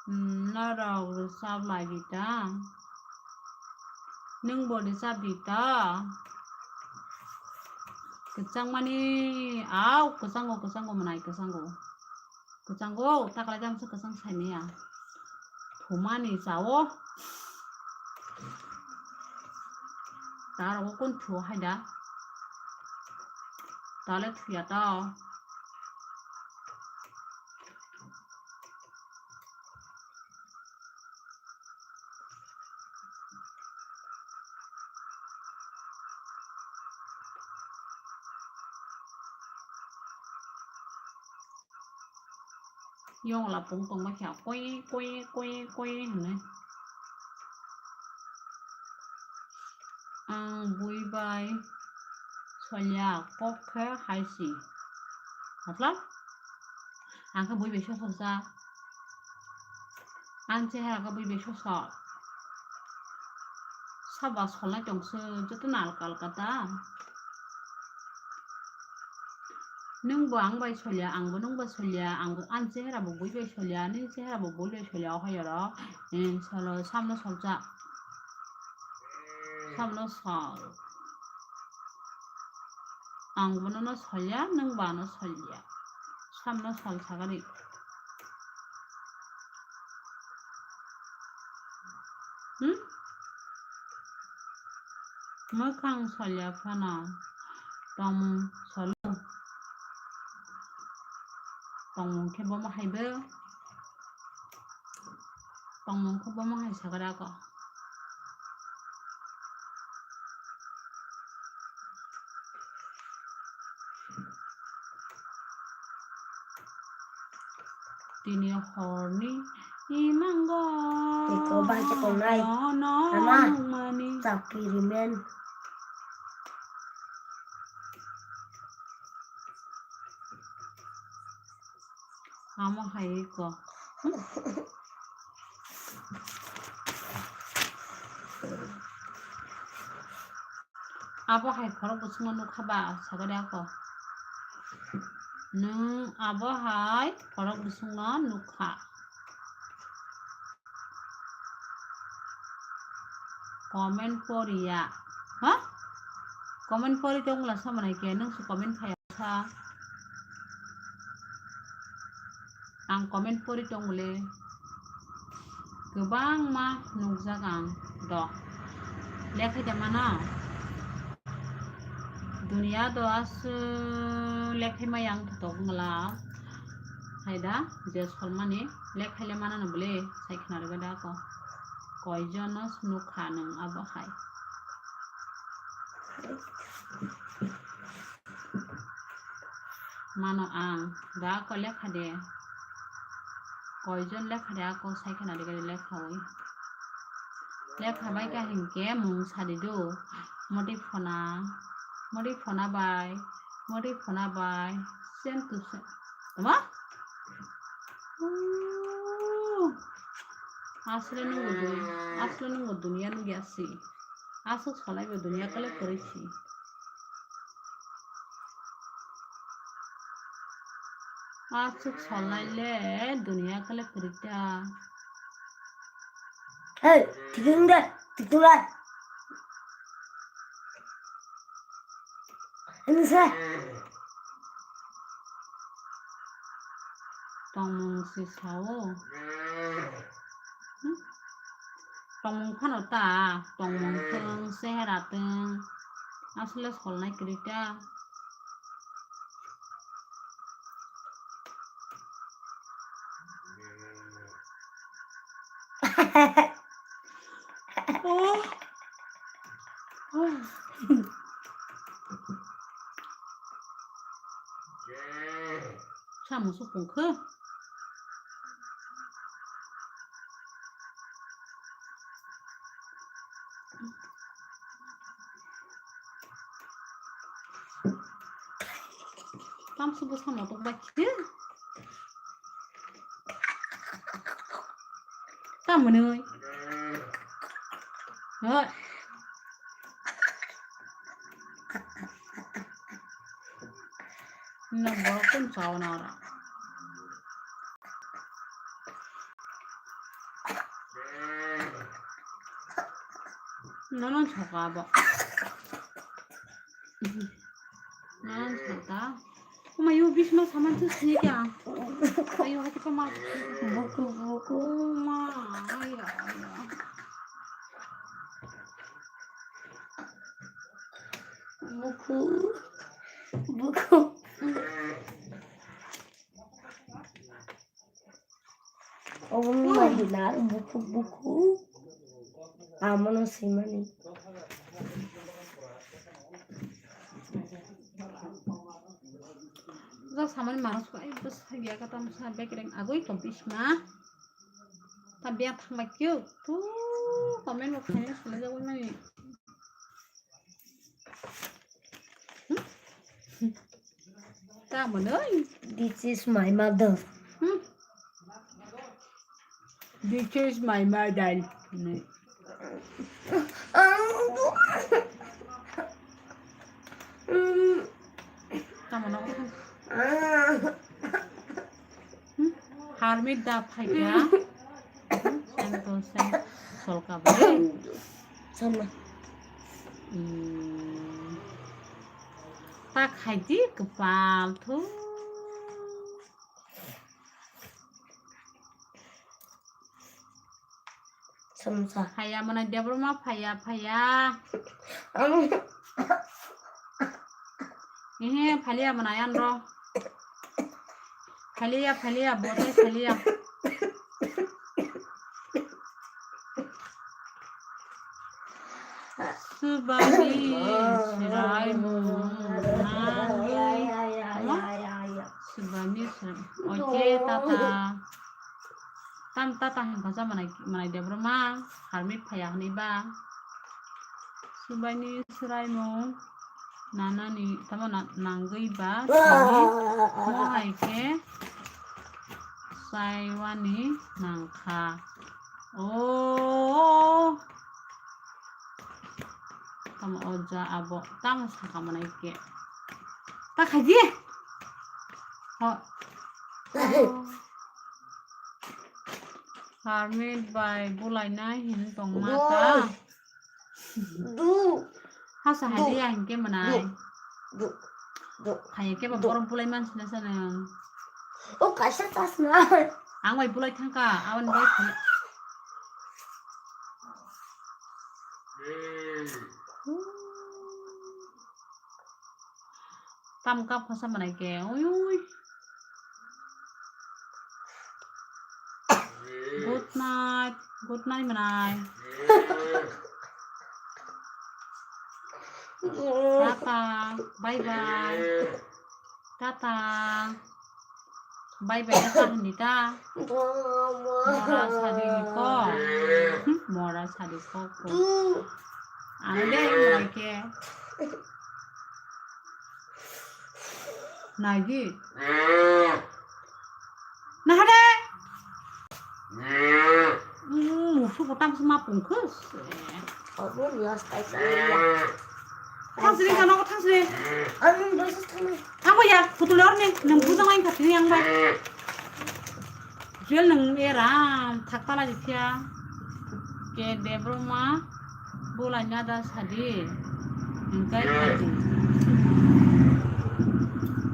Hmm, norok rwchap lai di ta. Nwng bo rwchap di ta. Kwchangmani, au, kwchango, kwchango, mwnai, kwchango. Kwchango, taklai jang se kwchang saimaya. Thumani chao. Taro kon thu hai da. Tale thuya to. Yongla pung tongma khe koi, koi, koi, koi hinwi. Ang bui bai solia kok khe hai si. Matlab? Ang khe bui bai sosok ja. Ang chehara khe bui bai sosok. Saba solnai tongse joto nalka alka ta. Nwng bo ang bai solia, ang bo nwng bai solia, ang bo, ani chehara bo bui bai solia, nini chehara bo bui bai solia, o hai oro, eh, solo, samno solcha. Samno sol. Ang bono no solia, nwng bo ano solia. Samno sol sagani. Hmm? Mwkhang solya phano tongmung solo. Tongmung khe bomo hai bo. Tongmung khe bomo hai sagra ko. Tini horni imango. Tiko bahai se tongnai. Ama, chapki rimen. Amo hai ko. Abo hai khorok bwswkno nukha ba, sagari ako. Nwng abo hai khorok bwswkno nukha. Comment poriya. Ha? Comment pori tongla samanai ke, nwng se comment khaya sa. Ang comment pori tongmole. Kwbangma nukjak ang do. Lekhai da mano. Duniya do aswk lekhai maya wng thotok wngla. Hai da, je solmani lekhai le mano no bole, sai khna rwgwi da ko. Koijono nukha nwng abo hai. Mano ang, da ko lekha de. Koijon lekha de, ako sai khna de gari lekha oi. Lekha bai ka hinkhe mung sadi do. Modi phona, modi phona bai, modi phona bai. Same to same. Tama? Ooh. Asle nungo dun-, asle nungo duniya nungi asi. Aswk solaibo duniya kale kwrwi si. Aswk solai le duniya kale kwrwi ta. Hey, tikung de, tikung de. Ini se. Tongmung se sao. Hmm? Tongmung phano ta, tongmung thung, sehera thung. Asle solnai kwrwi ta. Oh. Oh. Samung sukung khe. Tamsukbo samung tok bai khe. Tamoni. Hoi. No borok tun chawo na ora. Nono choka bo. Nono chota. Kuma yo bisma saman tu sini kya? Ayo hati pa ma. Buku buku. Ma. Ayo ayo. Buku. Buku. Obo wngkha hilar bukhuk bukhuk. Amono swimani. Jok samani manus ko ai bwsa ya ka tam sa bekereng agoi to bisma. Ta biya thangbai kyo. Tu comment bo khaina sula jagoi mani. Tamoni. This is my mother. Hmm. This is my mother. Tamoni. Hmm? Harmit da phaikha. Hmm? Sen to sen solka bai. Sama. Hmm. Ta khaidi kwpal thu. Samsa. Phaya mana Debbarma phaya phaya. Ang. Ehe, phaliya mana yan ro. Phaliya, phaliya, bote phaliya. Subani Suraimung nangwi. Ama? Subani Suraimung. Oke, tata. Tam tata hwn kha sa manai, manai Debbarma, harmit phaya hwnwi ba. Subani Suraimung nanani tamo na-, nangwi ba, tini mo hai khe saiwani nangkha. O. Tamo o ja abo tamo saka manai khe. Ta khaidi. Ho. Harmit bai bulai nai hin tong ma ta. Du. Hasa hai ya hin ke manai. Du. Du. Hai ke ba borom bulai man sina sana. O kaisa tas na. Ang bai bulai thangka, awan bai. Tam kap khosa manai ke. Ui, ui. Good night. Good night manai. Tata. Bye bye. Tata. Bye bye ta kahini ta. Mora sadi ko. Mora sadi ko. Ano de mora ke. Nagi. Nahade. Musu ko tam sma pungkus. Obo last time ya. Thangsri kano thangsri. Ang dosis thangni. Thangbo ya, putule orni nang bujang lain khatini yang bai. Juel nang eram thakta lagi kya. Ke Debbarma bulanya da sadi. Engkai khaji.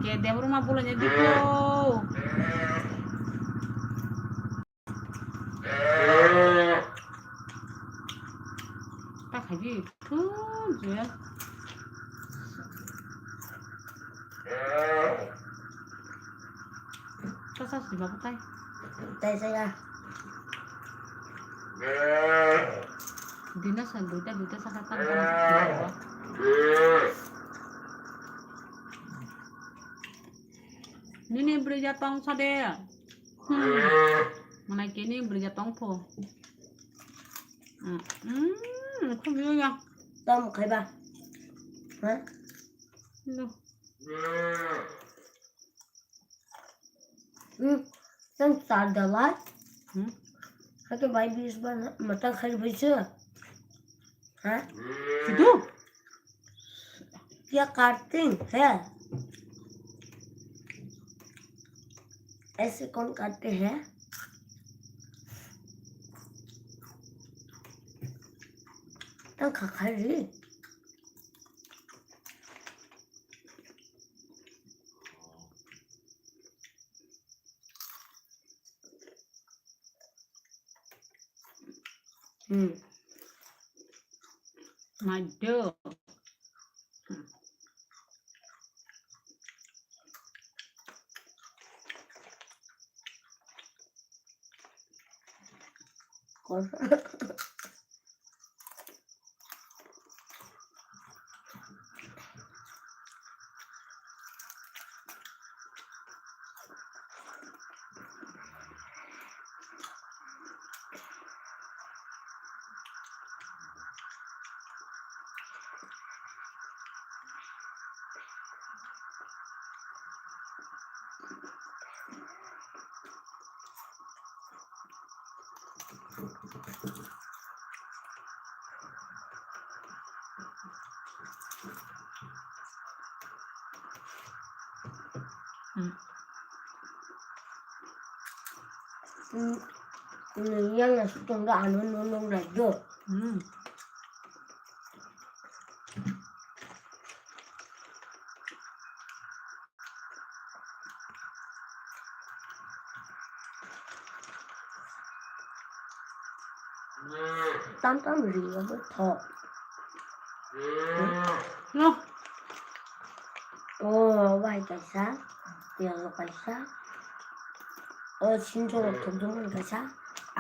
Ke Debbarma bulanya diko. Khaidi, thun je. Kasa si babu tai. Tai saya. Dina sa duita, duita sa kata. Nini brija tong sade. Hmm. Mana kini brija tong pho. Hmm. Hmm, khum yo ya. Tam khai ba. Ha? No. Hmm. Tang sar dalai. Hmm. Hake bai bis ba na, matang khai bai se. Ha? Itu? क्या काटते हैं? ऐसे कौन काटते हैं? Tang kha khai ri. Hmm. Madu. Hmm. Hmm. Yang nasi tunggu anu nunung rajo. Hmm. Tam tam ri abo tho. No. O bai kaisa, piyaj rok kaisa. O sinjo rok thok jong kaisa.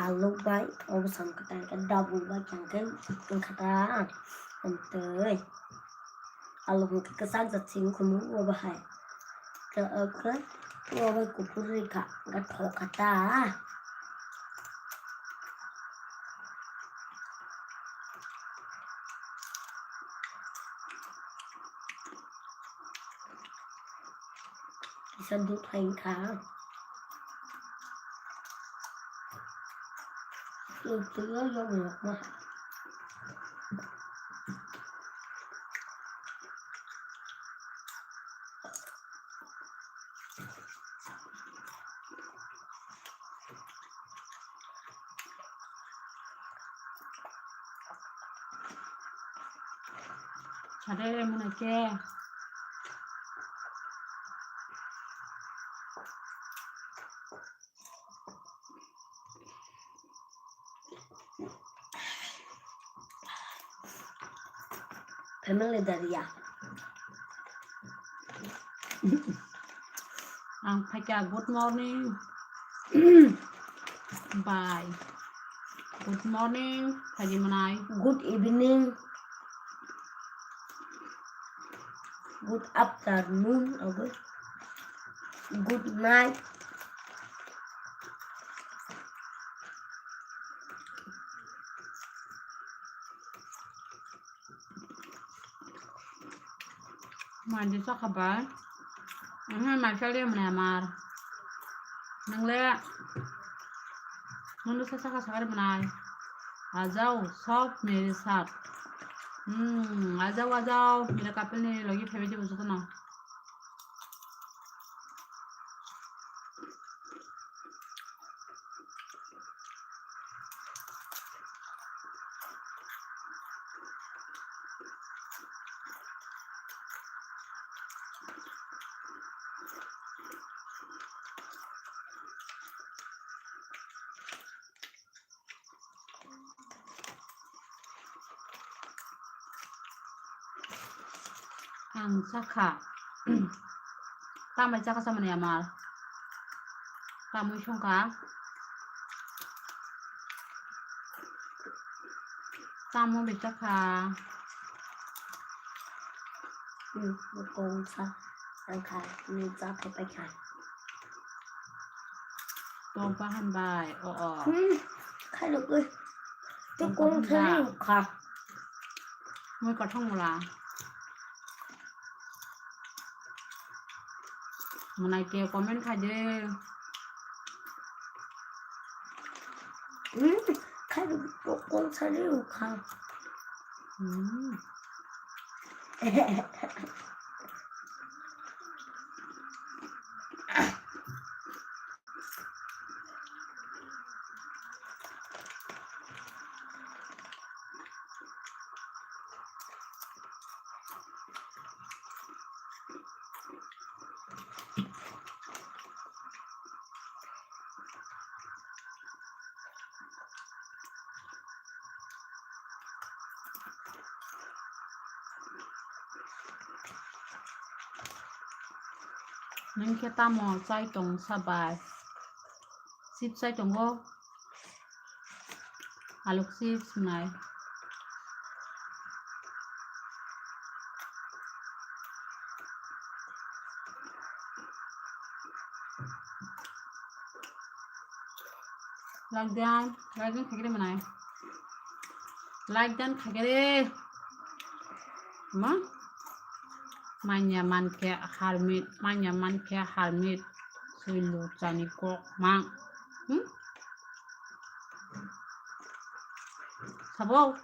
Aluk bai, o bwsang kwtai khe double bai khe wngkha ta. Amtwi. Aluk hwnkhe kwchak jat se wngkha mu o bahai. Khe o khe o bai kuphur rikha, hwnkhe thokha ta. Kisa duk hai wngkha. Twi o yokma. Are muna ke. Family daria. Ang phaikha, good morning. Bye. Good morning, phaidi manai. Good evening. Good afternoon, obo. Good night. Mandi sokha bai. Mhm, mai sali mane amar. Nang le. Nang le sasa ka sakar manai. आ जाओ, सब मेरे साथ। Hmm, आ जाओ, आ जाओ, मेरा कपल ने लगी फेवे जे बुझो ना। Ang chakha. Tamai chakha samani amar. Tamui songkha. Tamo bai chakha. Hmm, kong sa. Ang kha, ni cha phai pai kha. Tong pa han bai. O, o. Hmm, khai lo koi. Tu kong sa ni kha. Mui kothong mula. Mwnai ke comment khai de. Hmm, khai kong sari ukha. Hmm. Nwng khe tamo chai tong sa bai? Chips chai tongo. Aluk chips wngnai. Like dan, like dan khaikhe mwnai. Like dan khaikhe. Ma? Manya mankhe harmit, manya mankhe harmit. Sui luchani kok mang. Hmm? Sabo?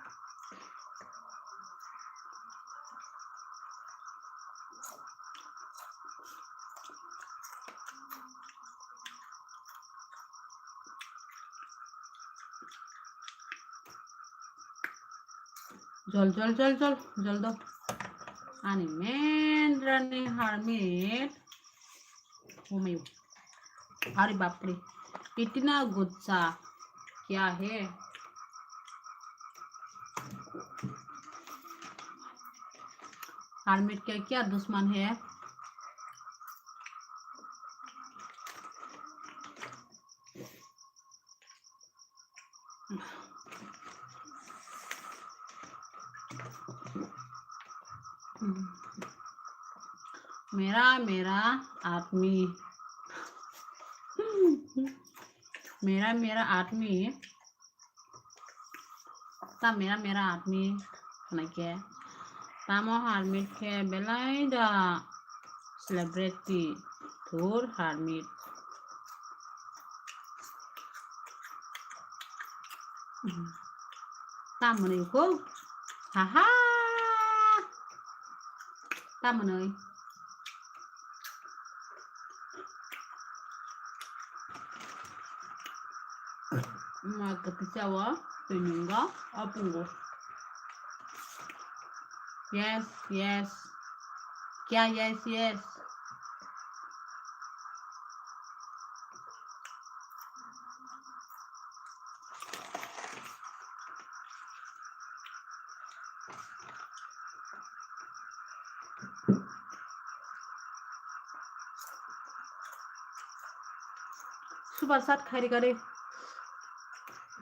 Jol, jol, jol, jol, jol do. Ani men rani harmit. Oh my. Are bapre. Itina gucha kya hai? Harmit ke kya dushman hai? मेरा मेरा आदमी, मेरा मेरा आदमी, ta मेरा मेरा आदमी hwnai khe tamo harmit khe belai da celebrity thur harmit. Tamoni ko. Haha. Tamoni. Ma kati chawa, tuinunga, apungo. Yes, yes. Kya yes, yes? Super chat khairi kari.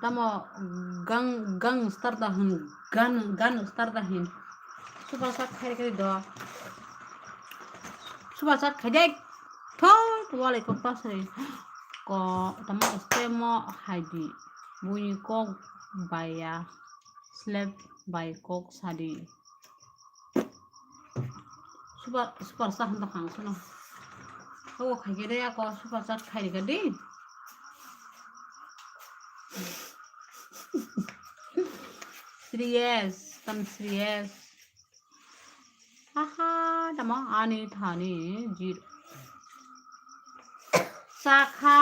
Tamo gang, gang star da hin, gan, gan star da hin. Super chat khairi kari do. Super chat khaidek. Thot walaikum pasri. Ko tamo stemo haidi. Bui kok baya. Slap bai kok sadi. Super, super sa hwn tong kha ang sano. Obo khaikhe de ako super chat khairikha di. Serious, tam serious. Aha, tamo ani thani zero. Sakha.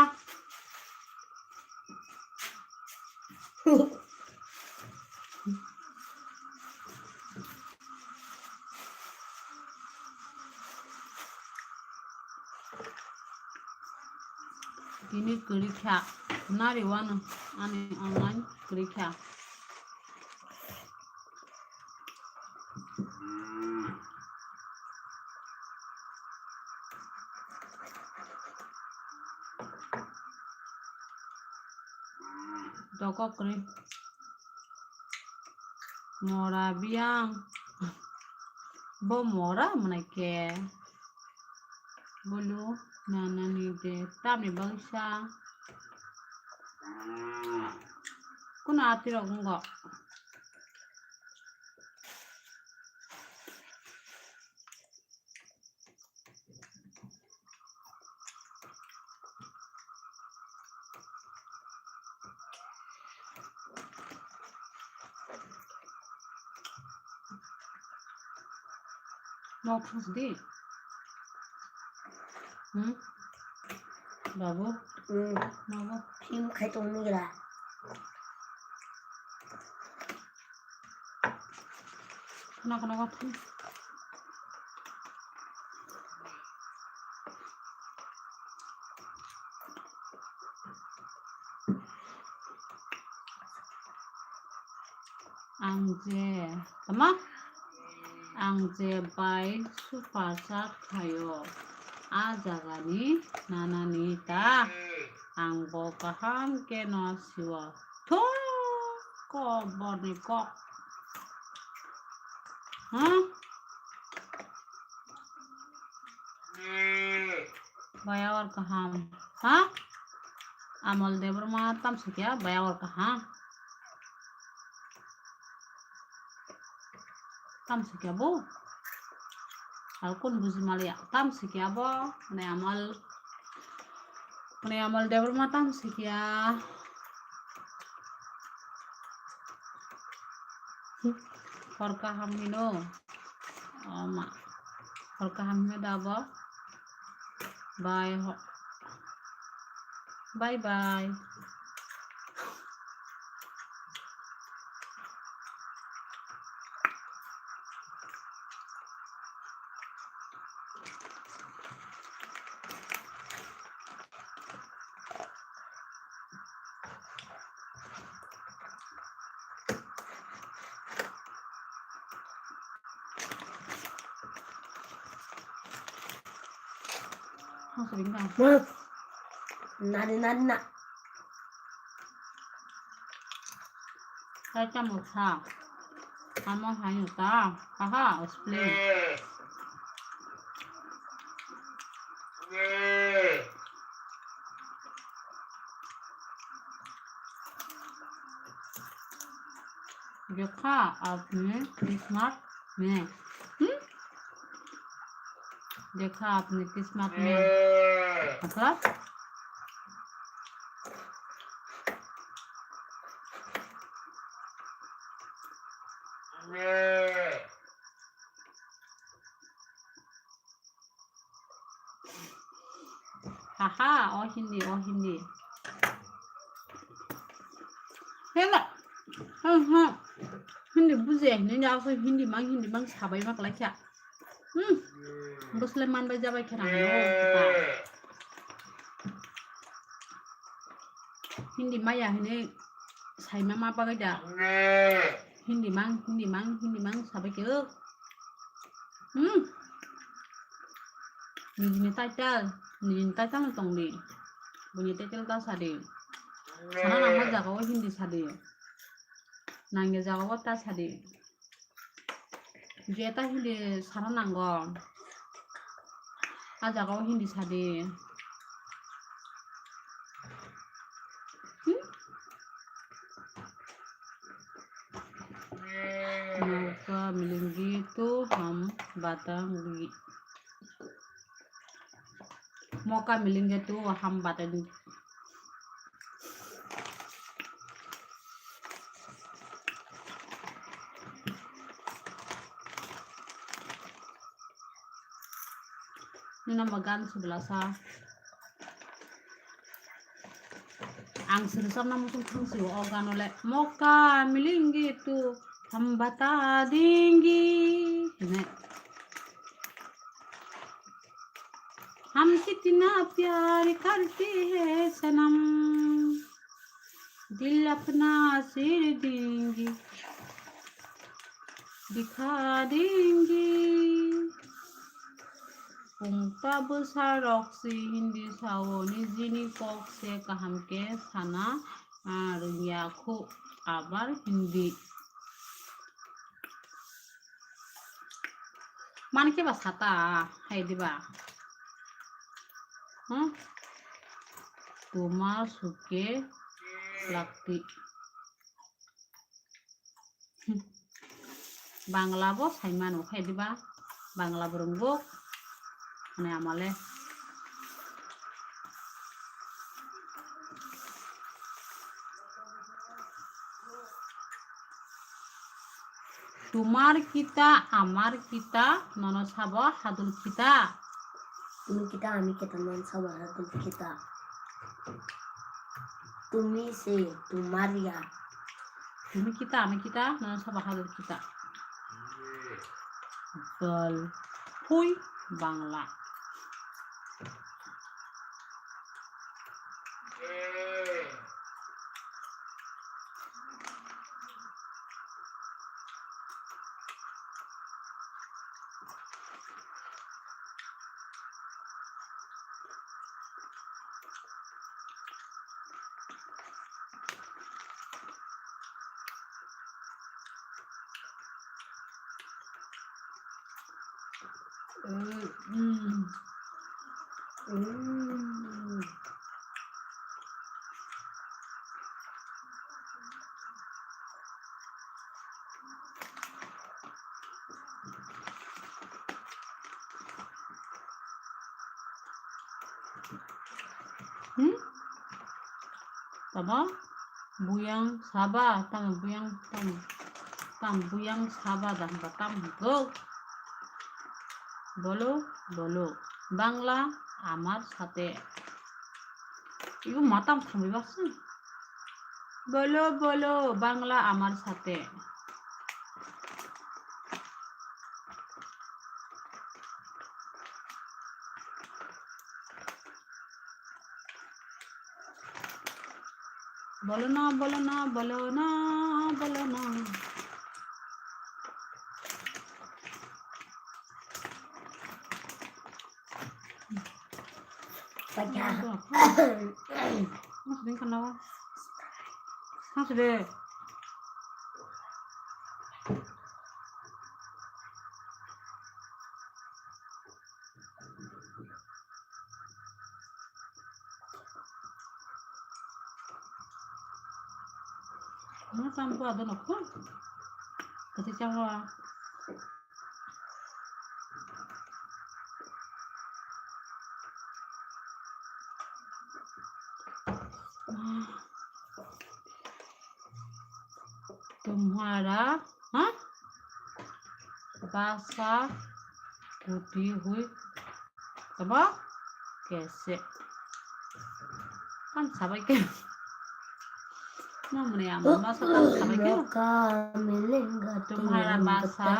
Tini kwrwi kha, nari wano ani online kwrwi kha. Tokok kwrwi. Mora biyang. Bo mora mwnai khe. Bulu nanani de tamni bagwi sa. Kuno atirok wngkha. Nok thung sidi. Hmm? Babu? Hmm. Babu? Film khai tong ni gira. Khna khna kha thung. Ang je, tama? Ang je bai super chat khaio, a jagani nanani ta, ang bo kaham keno siwo. Thung, kok borni kok. Ha? Bayawar kaham. Ha? Amol Debbarma tamsukya bayawar kaham. Tamsukya bo. Alkun buji maliya. Tamsukya bo. Mane Amol. Mane Amol Debbarma tamsukya. Hor kaham hino. Oma. Hor kaham hino da bo. Bye. Bye bye. Nani nani na. Hai tamo sa. Amo hai ta. Aha, explain. देखा आपने किस्मत में, हम्म? देखा आपने किस्मत में, मतलब? Haha, o Hindi, o Hindi. Hela. Ha, ha. Hindi bujiya hini ni ako Hindi mang, Hindi mang sabai mak laikya. Hmm. Bosle man bai jabai khe nang no. Hindi maya hini saima ma bagai da. Hindi mang, Hindi mang, Hindi mang sabai khe. Hmm. Nijini title, nijini title no tong di. Buini title ta sa di. Sana nangma jaga o Hindi sa di. Nangya jaga o ta sa di. Je ta Hindi sana nango. A jaga o Hindi sa di. Hmm? मौका मिलेंगे तो हम बताएंगे। मौका मिलेंगे तो हम बताएंगे। Nini namba gan sibla sa. Ang siri samna muchung thang sio o gano le. Mauka milenge to hum bata denge. Hine. हम कितना प्यार करते हैं सनम, दिल अपना सिर देंगे, दिखा देंगे। Pungta bwsa rok si Hindi sao, nijini kok se kaham khe sana Ar yakhu abar Hindi. Mani khe ba sata hai diba? Hmm? Tumar suke lakti. Bangla bo sai mano khe diba? Bangla bo rwngbo. Ani amale. Tumar kita, amar kita, nono sabo hadul kita. Tumi kita, ami kita, nono sabo hadul kita. Tumi se, tumar ya. Tumi kita, ami kita, nono sabo hadul kita. Bol, phui, Bangla. Mm, mm. Mm. Hmm? Tamo buyang saba, tamo buyang, tamo, tamo buyang saba da hwnba tamo hwnkhe? Bolo, bolo, Bangla amar sathe. Ibo matam khamwi baksa. Bolo, bolo, Bangla amar sathe. Bolo na, bolo na, bolo na, bolo na. Paja. Mas din kana wa? Mas de. Ano tambo ado nokho. Kati chawa. Tumhara, ha? Basa kuti hui. Tamo? Kese. Tam sabai ke. Mamre ama basa tam sabai ke. Tumhara basa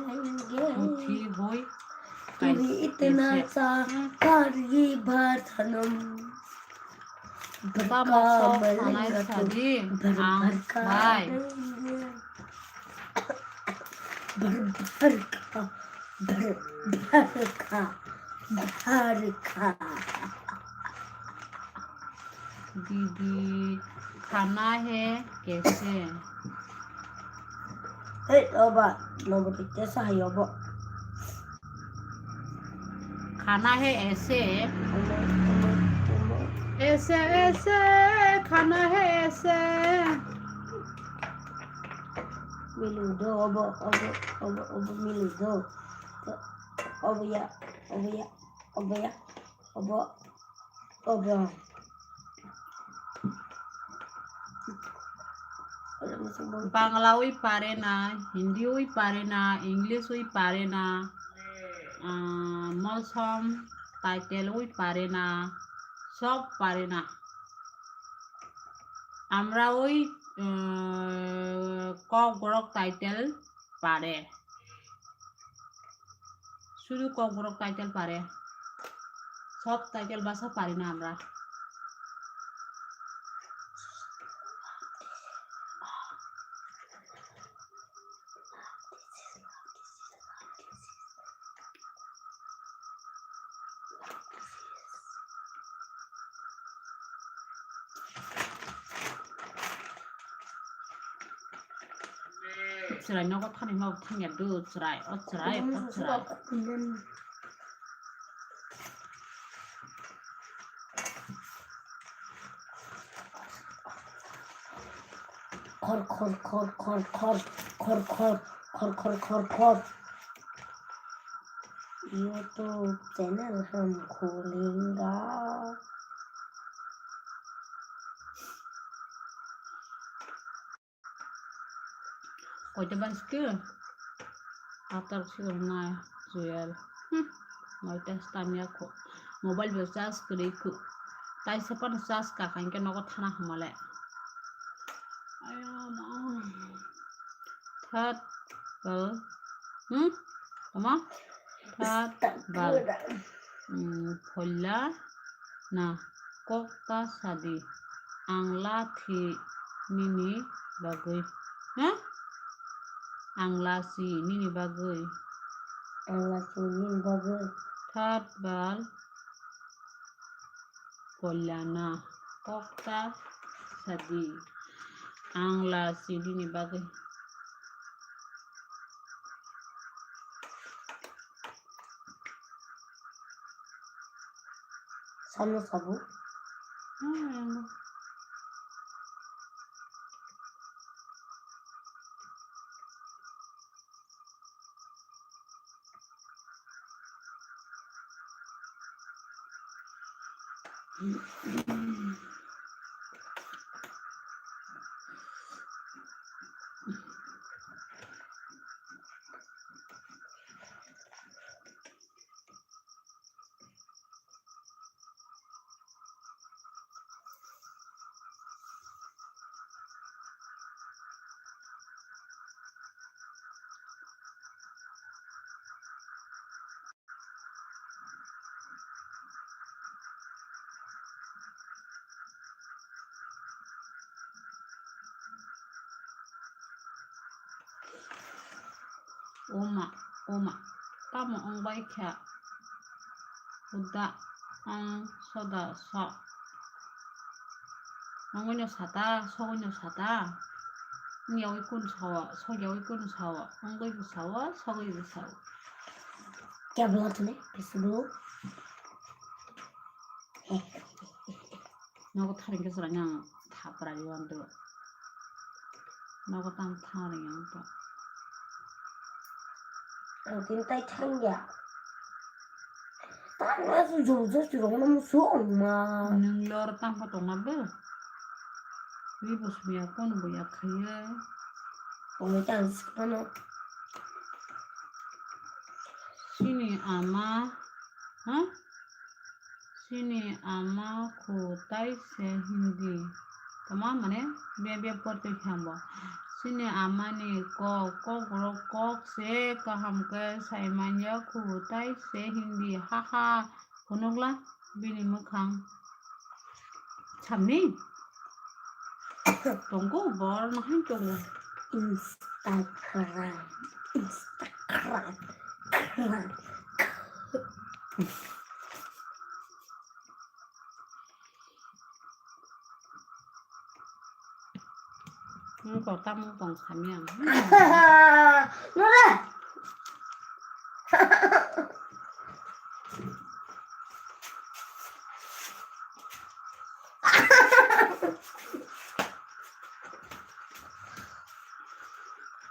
kuti hui. Kaise. Tamo so sanai sadi ang bai. Barka, barka, barka. Didi, khana hai kaise? Hey, oba, nobo kaisa hai obo. Khana hai aise. Aise, aise, khana hai aise. Milu do, obo, obo, obo, obo milu do. Obo ya, obo ya, obo ya, obo, obo. Bangla wi pare na, Hindi wi pare na, English wi pare na, ah, Malsom title wi pare na, sob pare na. Amra wi, ah, Kokborok title pare. Sudu Kokborok title pare. Sob title basa pari na amra. Chwrai nogo thani ma thangya do chwrai, o chwrai, o chwrai. Khor, khor, khor. YouTube channel ham khulinga. Koita bansi ke? Atar sirok nai, Joel. Hmm. Noita stamya kho. Mobile bo charge kwrwi kho. Tai se phano charge ka khain khe nogo thana hamale. Ayo ma. Third bal. Hmm? Tama? Third bal. Hmm, phoila na kok ta sadi. Ang lathi nini bagwi. Ha? Ang lachi nini bagwi. Ang lachi nini bagwi. Third bal. Polyana, kok ta sadi. Ang lachi nini bagwi. Samno sabo. Hmm. Oma, oma, tamo wng bai kha? Uda, ang, soda, sok. Wngwi no sata, sogwi no sata. Wngyawi kun sao, sogyawi kun sao, wngwi bo sao, sogwi bo sao. Kya bola tune? Pisulu. Nogo tharing khe chwraino ang thapra rw ang do. Nogo tamo tharing ang to. Ang tin tai thangya. Tamo aswk jor jor chwrokno musu ongma. Nwng lor tamo tongma bo. Wi bo sumya kono bo yak khaiya. Ongwi tang sikmano. Chini ama, ha? Chini ama kho tai se Hindi. Tama mane bia bia portwi khambo. Chini ama ni kok, kok rok kok se kaham khe sai manya kho tai se Hindi. Ha ha. Phunukla bini mwkhang. Samni? Tongo, bor no hai tongo. Instagram. Instagram. Kra. Nwng kok tamo tong sami ang. Nore.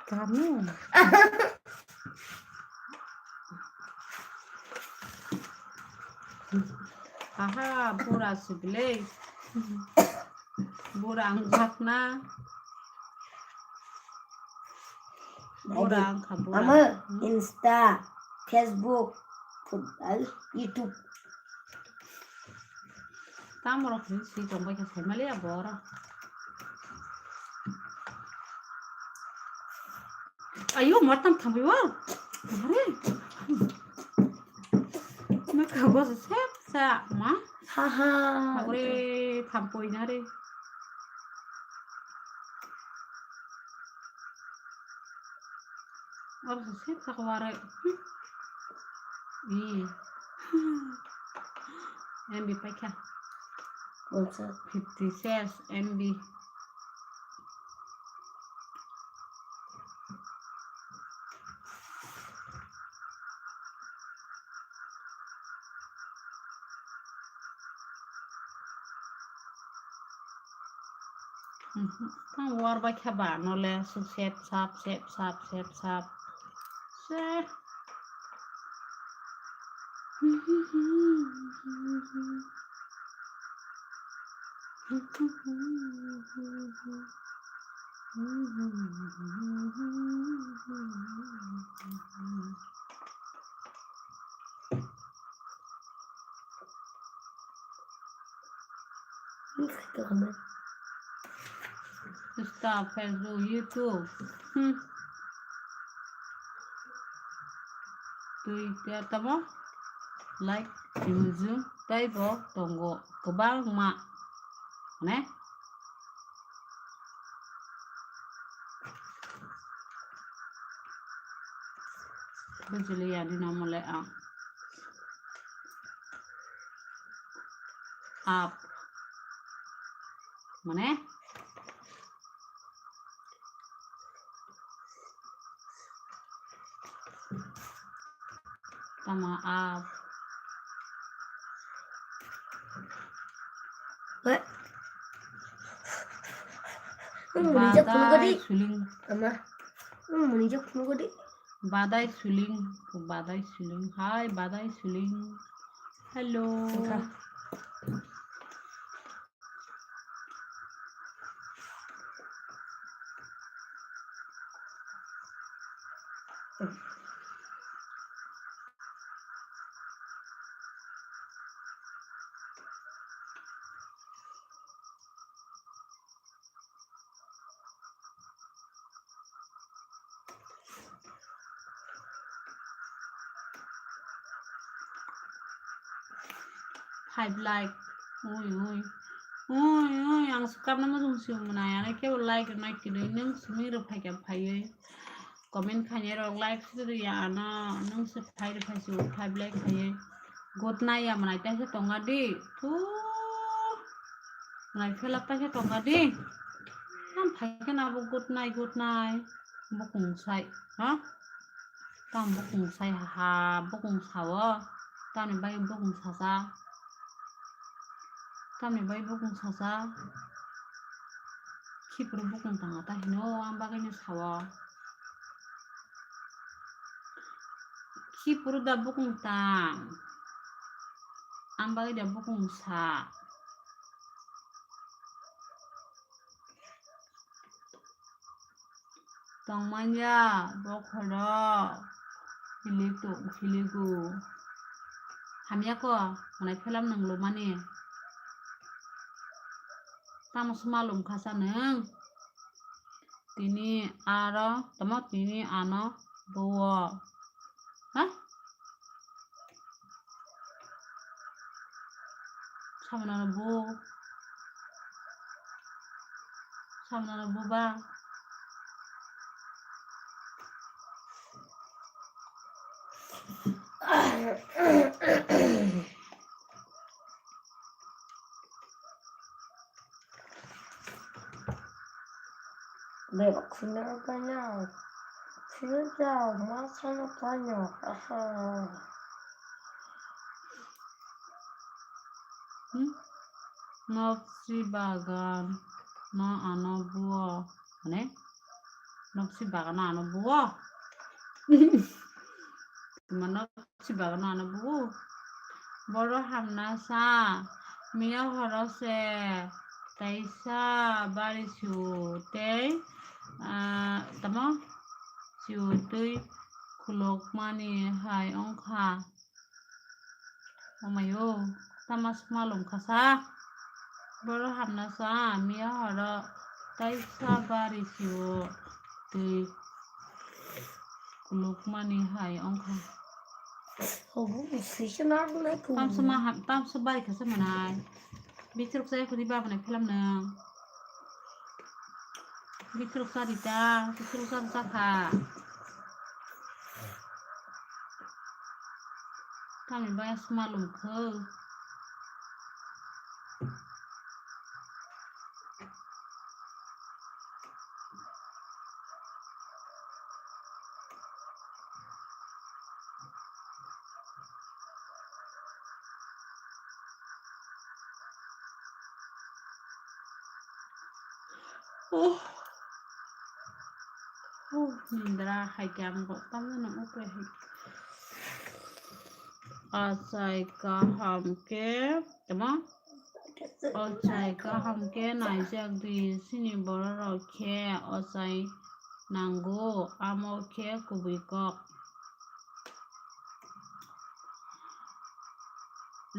Tamo. Aha, bura sibile. Bura ang jakna. Bura ang kha bura. Ama Insta, Facebook, YouTube. Tamo rok si tong bai kha sai mali abo oro. Ayo, ma tam thamwi wa. Are. Ma ka go se sa ma. Ha ha. Agore thampoi na re. Oro se sa ko are. Ih. M B paikha. Fifty six M B. Mhm. Ang war bai kha ba nole su sep sap, sep sap, sep sap. Se. Insta, Facebook, YouTube. Hmm. Twitter tamo like mujung tei bo tongo kwbangma. Ne? Bujili yani namole ang. Up. Mane? Tama up. Weh. Ang muni jak phunuk di. Badai suling. Ama. Ang muni jak phunuk di. Badai suling. Badai suling. Hai, badai suling. Hello. Engkha. Five like. Ui, ui. Ui, ui, ang swkang no mujung si mwnai, ano kebo like rwnai kwrwi, nwng simi rw phaikha phaiwi. Comment khainai rok like se rw ya ano, nwng se phai rw phai se five like khaiwi. Good night ya mwnai taisa tongkha di. Thu. Mwnai phela taisa tongkha di. Ang phaikha na bo good night, good night. Bukung sai, ha? Tamo bukung sai ha, bukung sao. Tamni bagwi bukung sasa. Tamni bagwi bukung sasa. Khipuru bukung tanga ta hino, ang bagwino sao. Khipuru da bukung tang. Ang bagwi da bukung sa. Tongmanya bokhorok hilik tong, hiligo. Hamya ko, mwnai phelam nwng lumani. Tamo smalum khasa nwng. Tini aro, tamo tini ano buo. Ha? Samano bo. Samano bo ba. Berok sini rupanya. Sini jauh, masa rupanya. Haha. Hmm? Nopsi bagan no ano buo. Mane? Nopsi bagan no ano buo. Mano Sibagano ano bubu. Boro hamna sa. Miya horo se taisa bari su tei, ah, tamo? Su twi khulukmani hai wngkha. Omayo, tama smalom khasa. Boro hamna sa. Miya horo taisa bari su twi khulukmani hai wngkha. Obo swicha narwknai kung. Tamsa ma ham, tamsa bai khasa manai. Bitrok chaya khudi baba nai philam nang. Bitrok chari ta, bitrok chari ta kha. Tamni bai smalom kho. Oh. Oh, nindra hai khe ang bo tamo no ukre hai. Achai kaham khe, tamo? Achai kaham khe naijak di, chini borok rok khe achai nango, amo khe kubui kok.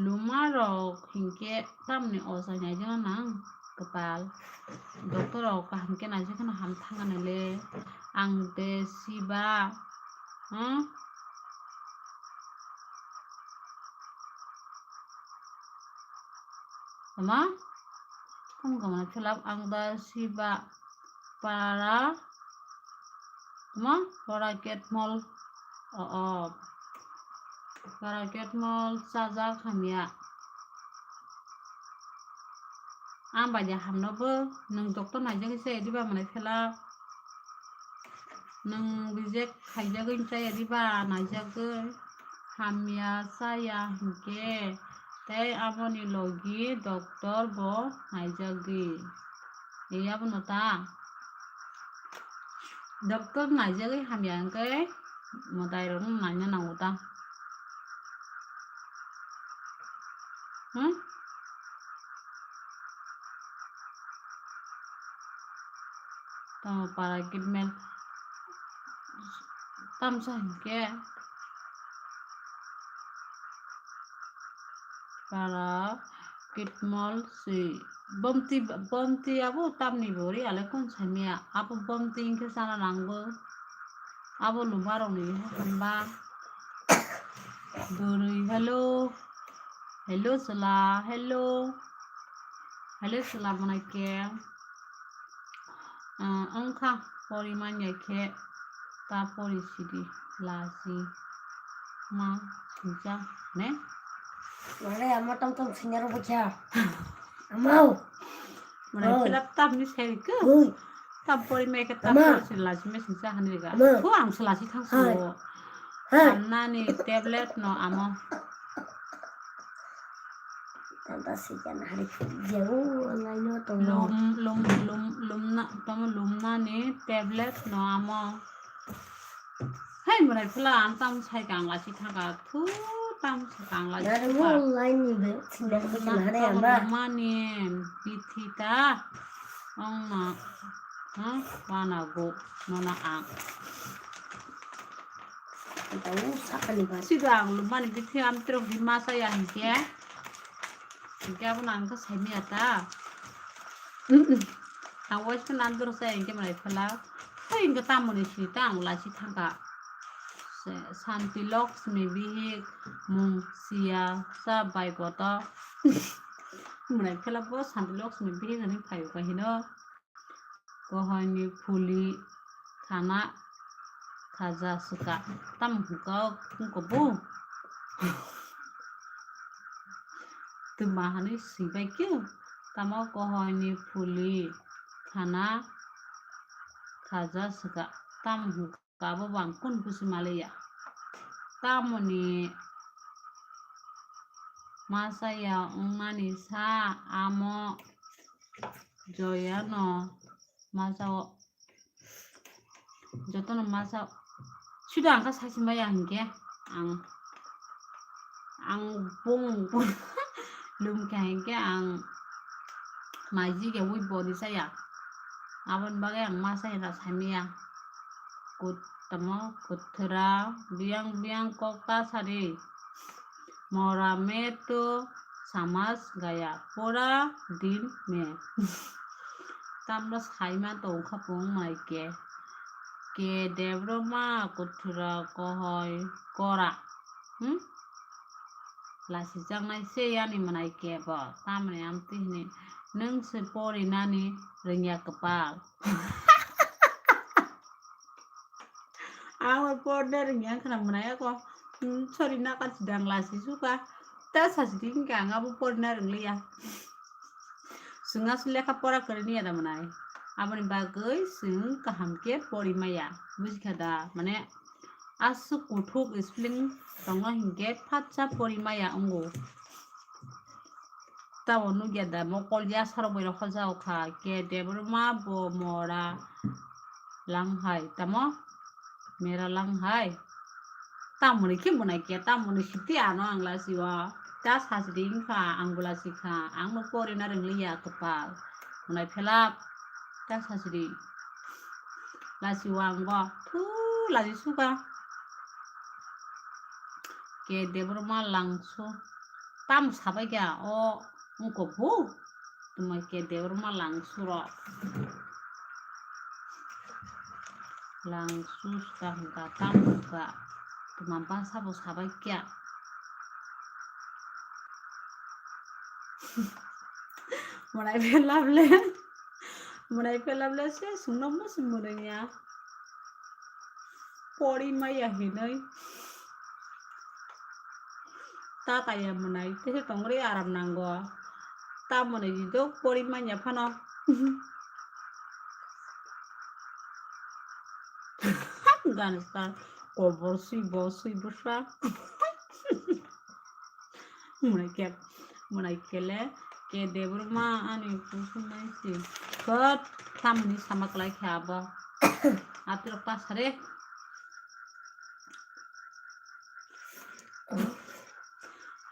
Luma rok hinkhe tamni ochai naijak nang kwtal. Doctor rok kaham khe naijak kheno ham thangani le. Ang de siba. Hmm? Tama? Tamo kamana philap ang da siba para. Tama? Para ketmol. O, o. Para ketmol chajak hamya. Ang bai de hamno bo nwng doctor naijak se diba manai philap. Nwng reject khaijagwi chaya diba naijagwi? Hamya chaya hinkhe tei aboni logi doctor bo naijagdi. Ei abono ta? Doctor naijagwi hamya hinkhe mwtairokno naina nango ta? Hmm? Tamo para gitmel tamsa hinkhe para gitmol si bomti, bomti abo tamni bori ale kon samya abo bomti hinkhe sana nangbo abo lumarokni hwnba. Doroi, hello. Hello, chwla, hello. Hello, chwla, mwnai khe, ah, wngkha, pori manya khe, ta pori sidi, lachi, ma, singcha, ne? Mare, amo tong tong singaro bukya. Amau. Mane Oi. Philap tamni seri ko. Oi. Tam pori mai ke tam Ama. Pori sila si mesing sa hani ga. Ama. Ko ang sila si thang Hai. So. Hai. Samna ni tablet no amo. Tanta si kan hari jauh online no tong. Lum, lum, lum, lum na, tamo lum na ni tablet no amo. Hai, mwnai phila, ang tam sai kang lachi thangka, thu tam sai kang lachi Nare thangka. Mo online ni be, sindang be Luma, nare tamo ama. Luma ni bithi ta, ong na, ha, wana go, nona ang. Tau sakani ba. Sido ang luma ni bithi am trok di masa ya hinkhe. Hinkhe abo nang khe sai miya ta. Ang waisa nandro sa hinkhe mwnai phila. Hai hinkhe tamoni si ta ang lachi thangka. Se, Santi Lakshmi bihik mung siya sa bai koto. Mwnai phila bo Santi Lakshmi bihik hinwi phaio ka hino. Kohoini phuli khana khaja swka. Tamo hwnkha wngkha bo? Twma hinwi swibai khe tamo kohoini phuli khana khaja swka. Tamo hwnkha bo bang kun busi maliya. Tamoni masa ya wngmani sa amo Joyano masa o. Jotono masa. Suda ang kha sachi maya hinkhe ang, ang bung lum kha hinkhe ang maiji khe wi body saya. Aboni bagwi ang masa hina samiya. Kut-, tamo kuthra biyang biyang kok ta sari. Mora me to samas gaya pura din me. Tamno saima tongkha pung mai ke. Ke Debroma kuthra kohoi kora. Hmm? Lasijaknai se yani mwnai kebo. Tamni amtwi hini nwng se porinani rwngya kwpal. Ang porna rwngya khna mwnai ako. Hmm, sorry, naka sidang lasi suka. Ta sasi ding ka ang abo porna rwngliya. Chwng aswk lekha pora kwrwini ya da mwnai. Aboni bagwi chwng kaham khe pori maya. Bujikha da? Mane aswk kuthuk spelling tongno hinkhe phatsa pori maya wngo. Tamo nugya da mokol ya sarok bai rok hoja o kha. Ke Debbarma bo mora lang hai. Tamo mera lang hai. Tamoni khe mwnai khe, tamoni siti ano ang lasi o. Ta sasidi wngkha, ang bo lasi kha. Ang no pori na rwng liya kwpal. Mwnai phelap. Ta sasidi. Lasi o ang bo. Thu lasi suka. Ke Debbarma langsu. Tam sabai kha o wngkok bu. Tuma ke Debbarma langsu rok. Langsu suka hwnkha, tam hwnkha. Tuma basa bo sabai kha. Mwnai phelap le. Mwnai phelap le se sungno musi mwnwi ya. Pori maya hinwi. Tata ya mwnai, tese tongri aram nango. Ta mwnai di do pori manya phano. Gan star kobor sui bo sui bwsa. Mwnai ke, mwnai kele, ke Debbarma ani kusumai si. Kot tamni sama klai khe abo. Atirok pasare.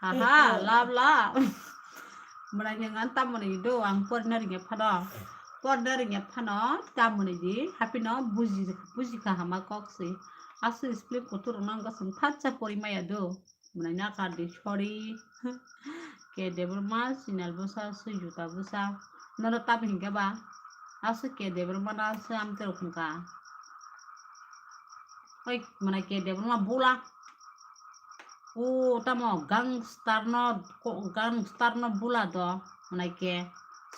Haha, lab lab. Mwnai ke ngan tamoni do ang porna ringya phano. Porna ringya phano tamoni di hapino buji, buji kha hama kok si. Asu split kutur nang gasung phatsa pori maya do. Mwnai na kar di, sorry. Ke Debbarma, sinal bwsa, sui juta bwsa. Nono tabi hinkhe ba? Aswk ke Debbarma na se amtwrok wngkha. Oi, mwnai ke Debbarma bula. O tamo gangster no, ko-, gangster no bula do. Mwnai ke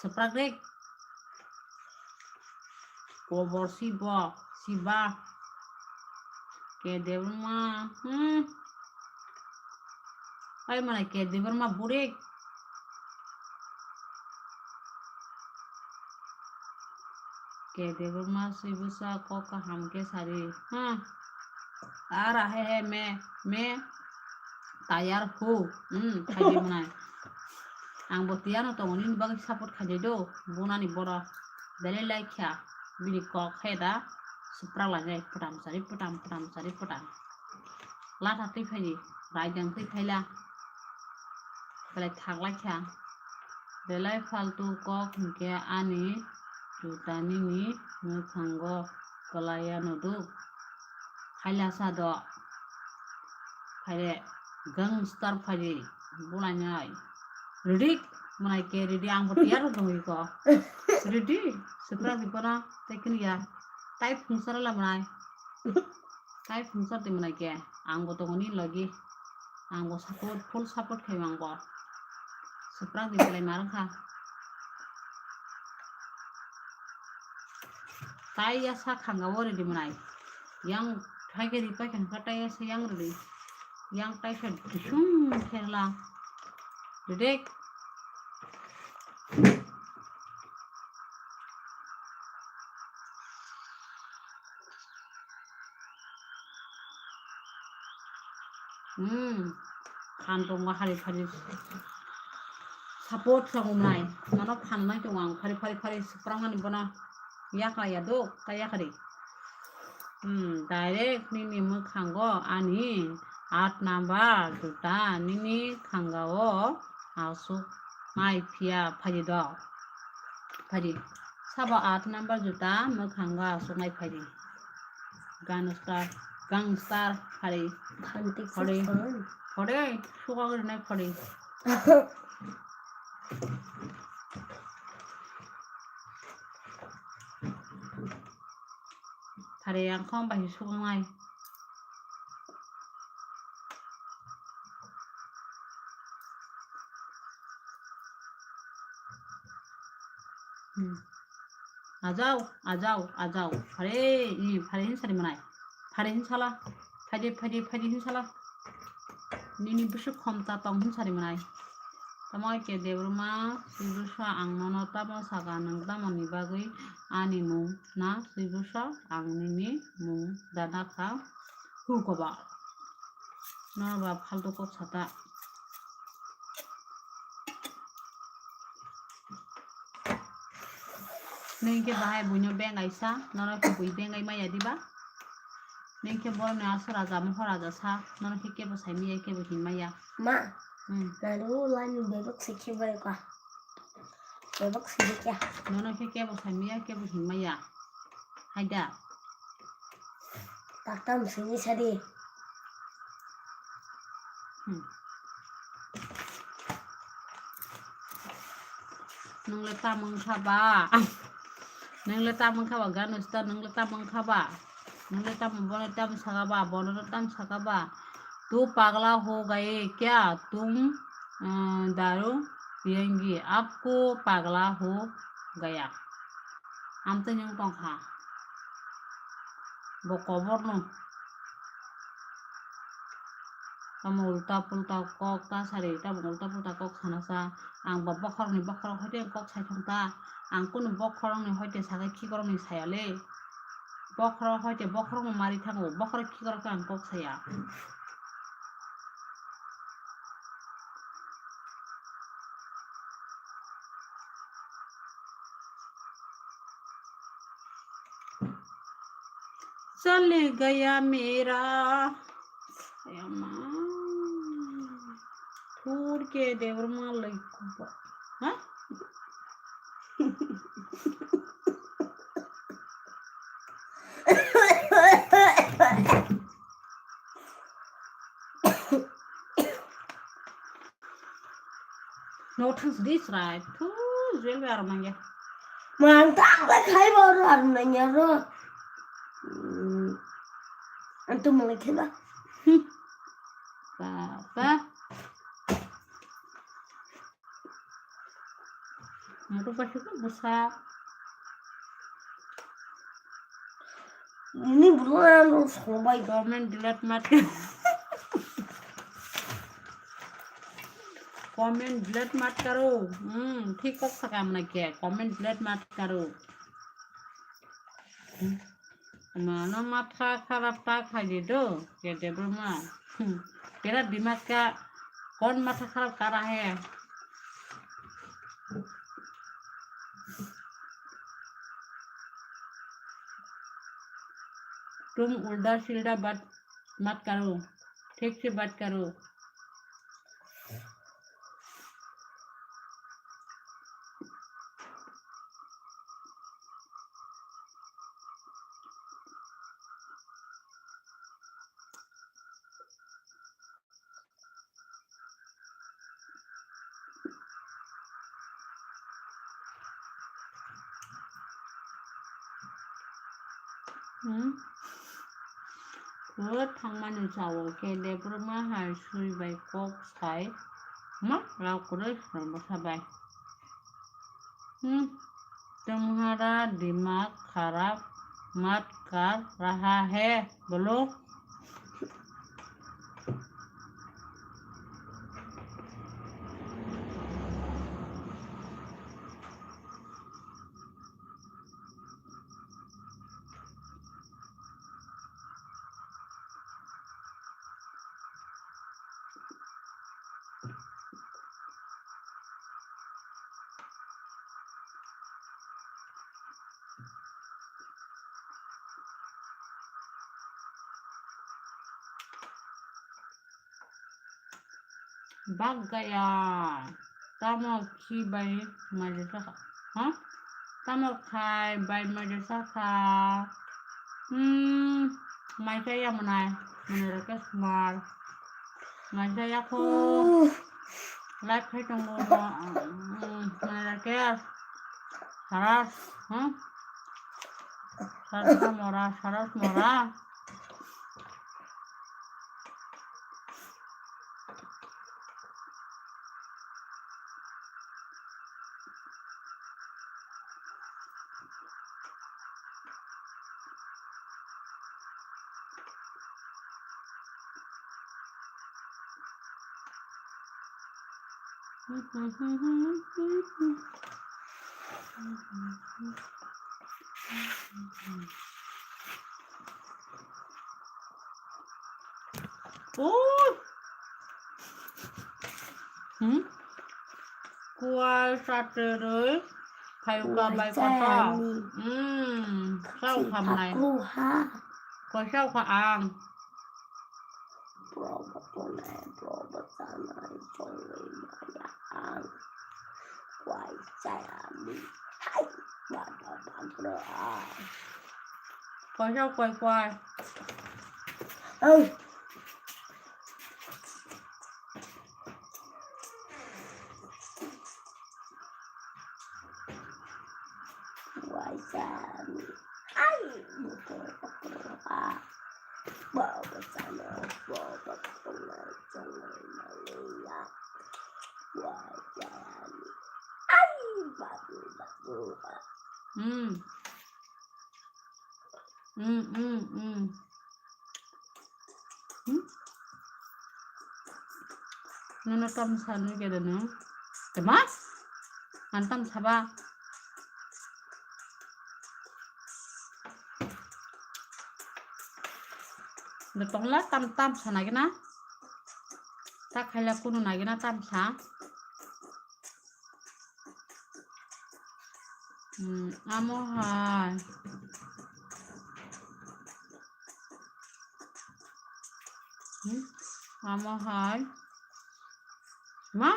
swprak rik. Kobor si bo, si ba. Ke Debbarma, hmm. Ai mwnai ke Debbarma burik. Ke Debbarma sui bwsa kok kaham khe sari. Hmm. Ara he he me, me. Tayar hu. Hmm, khai di mwnai. Ang bo tiyano tongo, nini bagwi support khai di do. Bunani borok. Belai lai kha. Bini kok he da. Supra lai nai. Putam sari, putam, putam sari, putam. Latha twi phai di. Raidang twi phai la. Belai thak lai kha. Belai faltu kok hinkhe ani juta nini mwkhango kwlai ya no do. Khaila sa do. Phaire gangster phaidi bulainai. Ready? Mwnai ke ready, ang bo tiyar dong iko. Ready? Supra di pora, tei kini ya. Tai phungsar la mwnai. Tai phungsar di mwnai ke. Ang bo tongo ni logi. Ang bo support, full support khai ang bo. Supra di belai marang kha. Tai ya sa khanga wo ready mwnai. Yang thaike ri paikha hwnkha tai ya sa yang ready. Yang tai sa dusung kherla. Dedek. Hmm. Khan tongo hari hari. Support sa umnai. Nono khan nai tongo ang hari hari hari suprang ani bono. Yakra ya do, ta yakari. Hmm, direct nini mwkhango ani aat number juta nini khangao asuk nai phiya phaidi do. Phaidi. Sabo aat number juta mwkhango asuk nai phaidi. Gangster, gangster phaidi. Phaidi, phaidi. Phaidi, sukagri nai phaidi. Thari ang khom bai sukungnai. Hmm. Ajao, ajao, ajao. Phare, i, phare hin sari manai. Phare hin sala. Phaidi, phaidi, phaidi hin sala. Nini bwswk khomta tong hin sari manai. Tamo ke Debbarma, sibwsa ang nono tamo saka nwng tamoni bagwi ani mung na sibwsa ang nini mung dana kha hukoba. Nono ba faltu kok sata. Nini khe bahai buino bengaisa, nono khe bui bengai maya diba? Nini khe borokni aswk raja, moho raja sa, nono khe kebo sai maya, kebo hin maya. Ma, hmm, nalu lani bebak se khe bai ka. Bebak se khe. Nono khe kebo sai maya, kebo hin maya. Haida. Taktam sini sadi. Hmm. Nwng le tamo wngkha ba? Nwng le tamo wngkha ba? Gano sita nwng le tamo wngkha ba? Nwng le tamo, bono tamo saka ba? Bono no tamo saka ba? Tu pagla ho gaye kya? Tum, eh, daru piyengi. Apko pagla ho gaya. Amtwi nwng tongkha. Bo koborno. Tamo ulta pulta kok ta sari, tamo ulta pulta kok sana sa. Ang bo bokhorokni bokhorok hoite ang kok sai thung ta. Ang kunu bokhorokni hoite sakai khikorokni saya le. Bokhorok hoite bokhorokno mari thango, bokhorok khikorok khe ang kok saya. चले गया मेरा, थूर के देवर माँ लइकुबा। हाँ? No thanks this right. Thu, jel be aram nangya. Mang tak tak khai ba ro aram nangya ro. Hmm. Antum malai khela. Hmm. Papa. Motor ba shuku busa. Ini bulan lo sobai. Comment delete mat. Comment delete mat karo. Hmm, thik kok sakam na kya? Comment delete mat karo. Mano matha kharap ta khai di do, ke Debbarma. Hmm. Tera dimag ka kon matha kharap kar raha hai? Tum ulda silda bat mat karo. Thik se bat karo. Hmm? Bo thangmani chao khe Debbarma hai sui bai kok sai ma rao kwrwi swnam bwsa bai. Hmm? Tumhara dimag kharap mat kar raha hai bolo. Bak gaya. Tamo khi bai maisa sakha? Ha? Tamo khai bai maisa sakha? Hmm, maisa ya mwnai. Mwnai Rakesh Kumar. Maisa ya kho. Live khai tongo. Hmm, mwnai Rakesh. Saras, ha? Saras mora, saras mora. Oh. Hmm? Kual sateroi. Khayuka bai kotor. Waisani. Hmm, sao khamnai. Pakruha. Ko sao kha ang. Proba tonai, proba tanai, chongwi maya ang. Waisani. Hai, bada bakra. Ko sao koi koi. Ang. Waisani. Ai, buto pakroha. Baba sana, baba pakroha, chongai maliya. Waisani. Ai, babu, babu. Hmm. Hmm, hmm, hmm. Hmm? Nono tam sa nugya da no? Tama? Ang tam saba. Da tongla tam tam sa nagina. Ta khaila kunu nagina tam sa. Hmm, amo hai. Hmm, amo hai. Ma?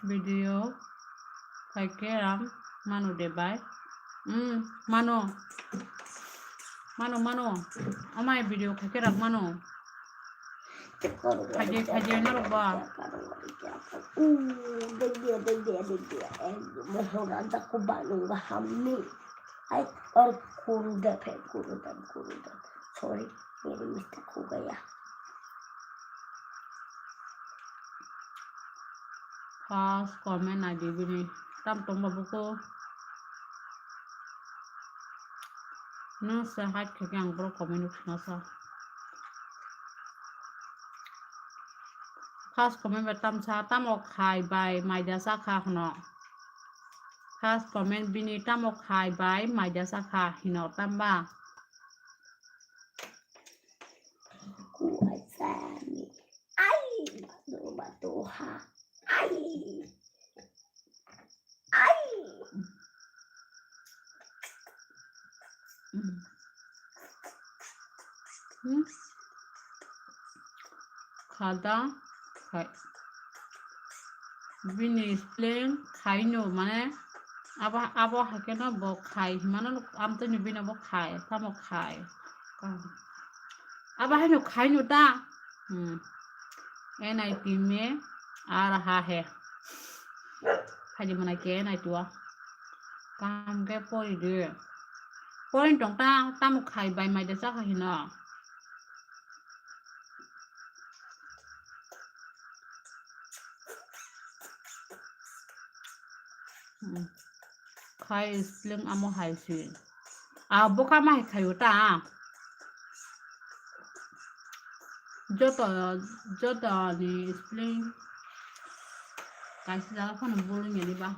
Video khaikhe ram manu de bai. Hmm, mano. Mano, mano. Amai video khaikhe ram mano. Khaidi, khaidi, norok ba. Degya, degya, degya. Eh, mohora da ko banu ga hamni. Ai, or kuru da phe, kuru da, kuru da. Sorry, mere mistake ho gaya. First comment naidi bini. Tam tong ba buko. Nwng se hide khe khe ang borok comment rok khna sa. First comment bai tam sa, tamo khai bai maida sa kha hwno. First comment bini, tamo khai bai maida sa kha hino tamba. Kuaisani. Ai, madu, madu, ha. Ai. Ai. Hmm. Khada khai. Bini spelling khaino, mane abo, abo haikhe no bo khai himano, amtwini bini bo khai, tamo khai. Abo haino khaino ta. Hmm. N I T me ar ha he. Phaidi mana ke N I T wa. Kam ke pori de. Pori tong ta, tamo khai bai maida sa kha hino. Hmm. Khai spelling amo hai si. A boka mai khayo ta. Joto, joto ni spelling kaisa jaga phano bolong ya ni ba.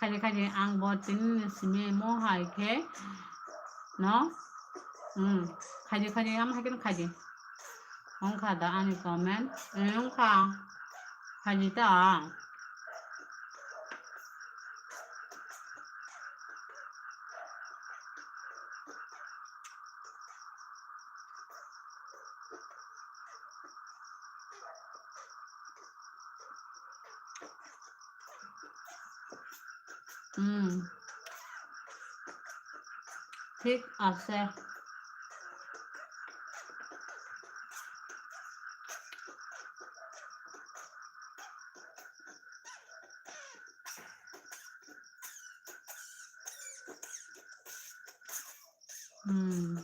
Khaidi khaidi ang bo tini simi mo hai khe no. Hmm. Khaidi khaidi am hai khe khaidi. Wngkha da ani comment. Wngkha. Khaidi ta. Hmm. Thik ase. Hmm.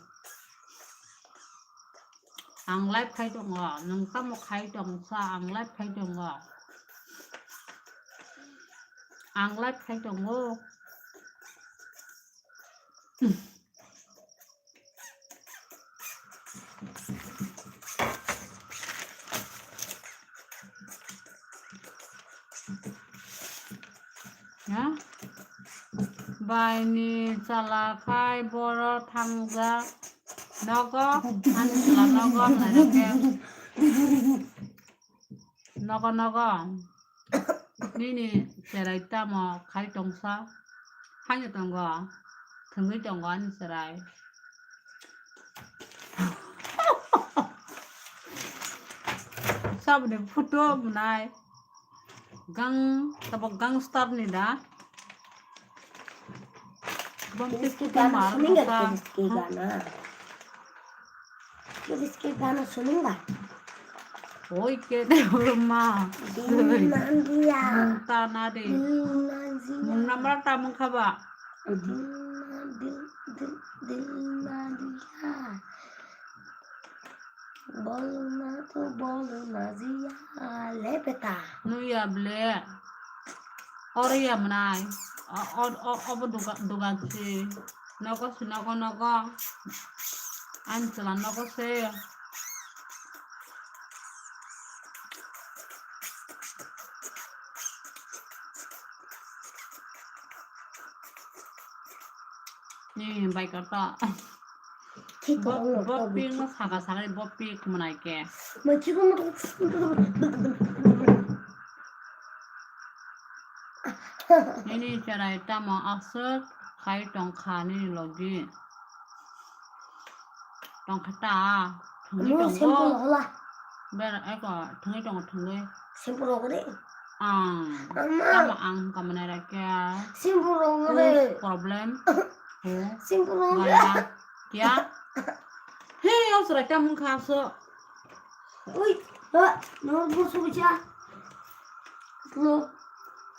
Ang live khai tongo, nwng tamo khai tong sa, ang live khai tongo. Ang live khai tongo. Ha? Bai ni chala khai boro thangja nogo, ani chwla nogo naina khe. Nogo, nogo. Nini cherai tamo khai tongsa? Haino tongo. Thwngwi tongo ani cherai. Saboni photo mwnai. Gang, tabok gangster ni da. Bom Kiriski tip gana mar suninga, kasa. Kiriski gana. Kiriski gana suninga. Oi, ke de ma. Dil na diya. Mung ta na de. Dil na diya. Mung na mara ta mung khaba. Dil na, dil, dil, dil na diya. Bolo na to bolo na jiya le peta. Nuya ble. Oro ya mwnai. O, o, o, obo duga-, dugan si. Nogo si, nogo, nogo. Ani chwla nogo se. Ni bai kata. Bo, bo pik no saka saka ni bo pik mwnai ke. Nini cherai tamo aswk khai tongkha nini logi. Tongkha ta, thwngwi tongo. Ber eko thwngwi tongo, thwngwi. Ang. Tamo ang kamana ra kya? Whose problem? Gaya. Kya? Hey, o chwrai tamo wngkha so. Ui, ha, no, bo subucha. Lo.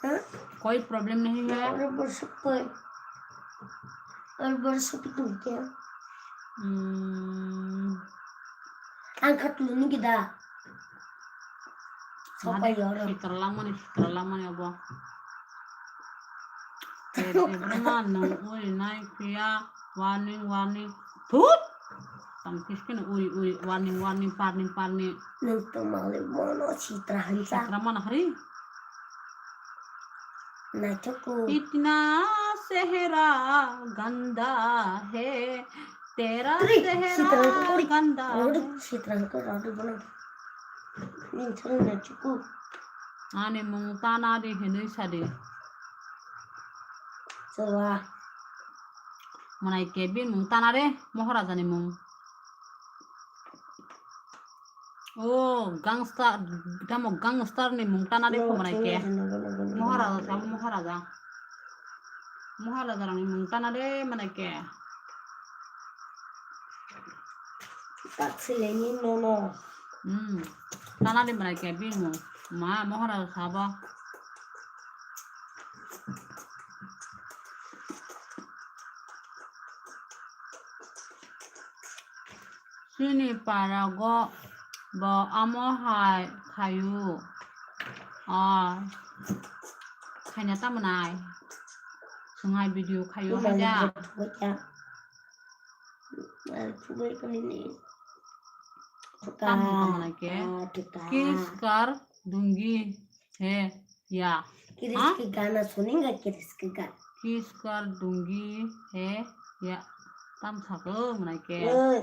Ha? कोई प्रॉब्लम नहीं है। और बरस कोई, और बरस भी टूट गया। Hmm. Ang khat luni gida. Sopai yoro. Sitra lamani, sitra lamani abo. Te, te, broma nang ui nai kya, warning, warning. Thut! Tam kiskino ui, ui, warning, warning, parning, parning. Nang to mali mono sitra hansa. Sitra mana hari? Naithoku. इतना चेहरा गंदा है, तेरा चेहरा गंदा है। Sitra ko radu bono. Nini thani naithoku. Ani mung tana di hinui sadi. Chwla. Mwnai ke bini mung tana re, Moharaja ni mung. O gangster, tamo gangster ni mung tana de kho mwnai ke. Moharaja sa Moharaja. Moharaja rang ni mung tana de mwnai ke. Tak sileni nono. Hmm. Tana de mwnai ke bini mung. Ma Moharaja sabo. Chini parago bo amo hai khayu. Ah, khaina tamo nai. Sungai video khayu hai da. Tamo tamo nai ke. Kiss kar dungi. He, ya. Kiris ke gana suninga, kiris ke gana. Kiss kar dungi he, ya. Tam sako mwnai ke. Oi.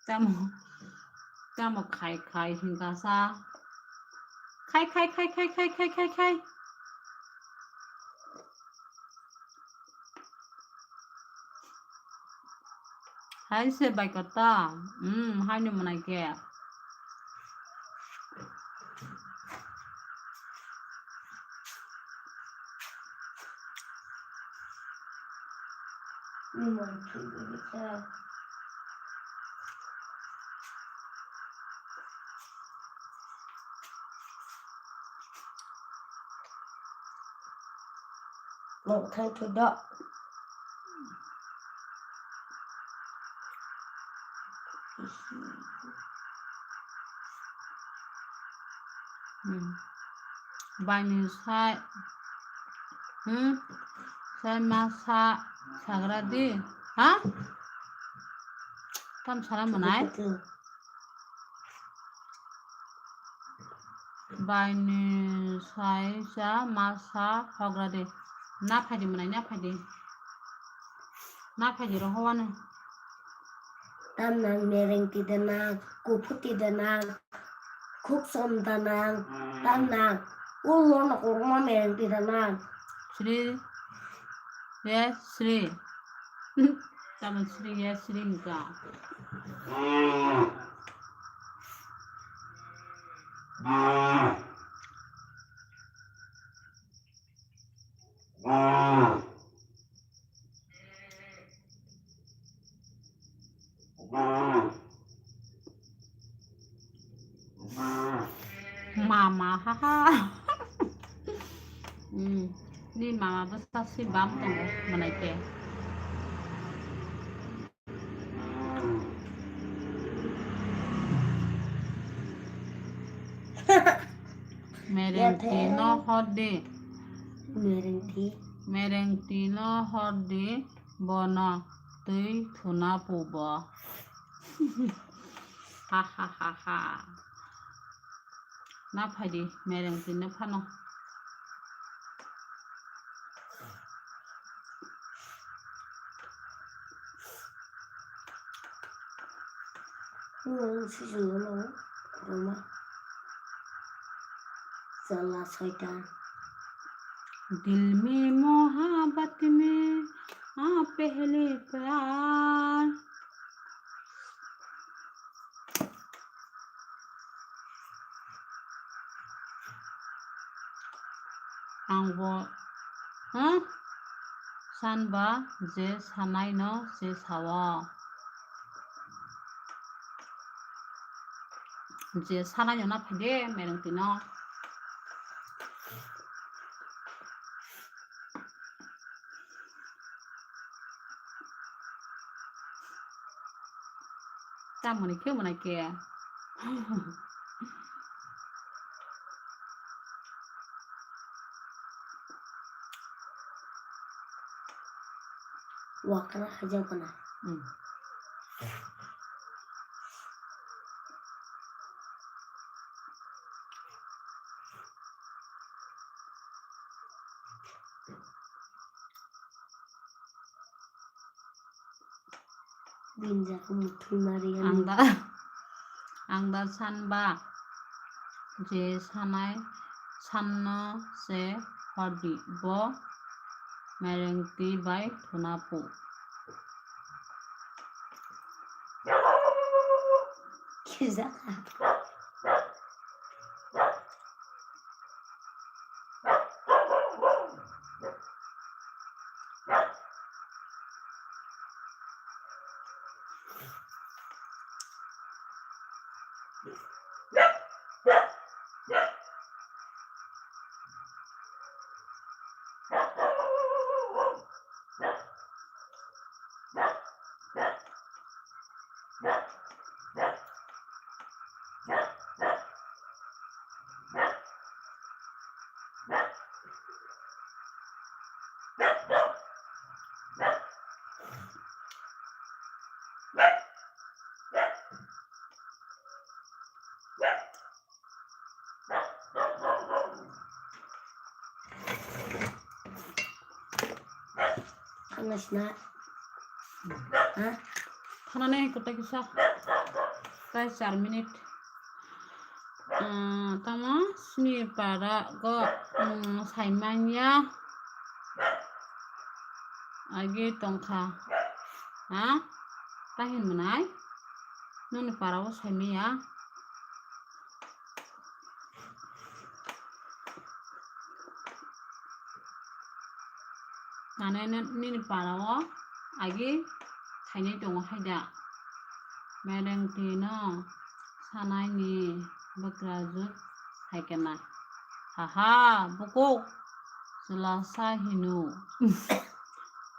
Tamo, tamo khai khai hingka sa. Khai khai khai khai khai khai khai khai. Hai se bai kota. Hmm, hai no mwnai ke. Mok thai thu do. Hmm. Baini sai, hmm, sai ma sa sagra di. Ha? Tam sana manai? Baini sai sa ma sa hogra di. Na phaidi manai, na phaidi. Na phaidi rohowano. Tam nang mereng ti da nang, kuphu ti da nang, khuk som da nang, tam nang, ulo no kurma mereng ti da nang. Sri, yes, Sri. Tamo Sri, yes, Sri nka. Mama, haha. Hmm. Ni mama bwsa si bam tongo, manai khe. Merengti no hor di. Merengti. Merengti no hor di, bono twi thuna pu bo. Ha ha ha ha. Na phaidi, merengti no phano. Nwng sijingo no kwbangma chwla soita. Dil mein mohabbat mein aap pehli pyar. Ang bo, ha? San ba je sanai no se sao. Je sanai no na phaide mereng tino. Tamoni khe mwnai khe. Wakra haja bana. Hmm. Binjak muthung nari ani. Ang da, ang da san ba je sanai sanno se hor di bo mereng twi bai thuna pu. Kisa. Thangna sina. Ha? Thanane kota kisa. Tai char minute. Ah, tamo sini para go, hmm, saimanya. Agi tongkha. Ha? Tahin manai? Noni para o saimanya. Mane nini para o agi thainai tongo hai da. Mereng twi no sanai ni bwkra juk hai kena. Haha, bukuk. Chwla sa hino.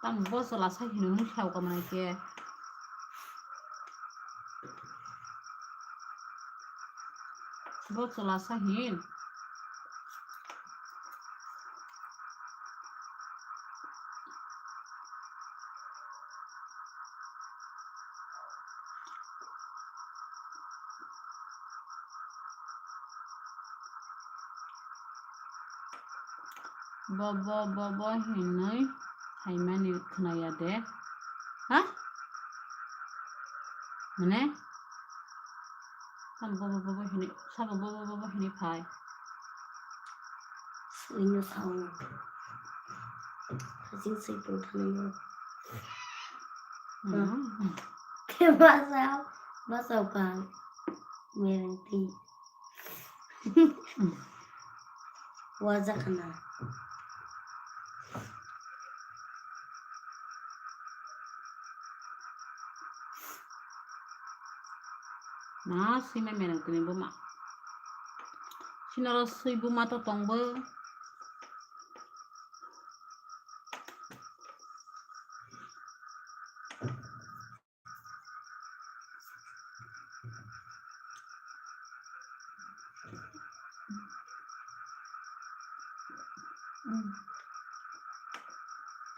Tamo bo chwla sa hino hwnwi khe o kamai khe. Bo chwla sa hin. Bo, bo, bo, bo hinwi haimani khwnaya de. Ha? Mane? Sabo bo, bo, bo, bo hinwi, sabo bo, bo, bo, bo hinwi phai. Swino sao. Hajing swi pung thani bo. Hmm. Khe basao, basao kang. Mereng ti. Wajakhna. Na, sima mereng tini buma. Sinaro swi buma to tongbo.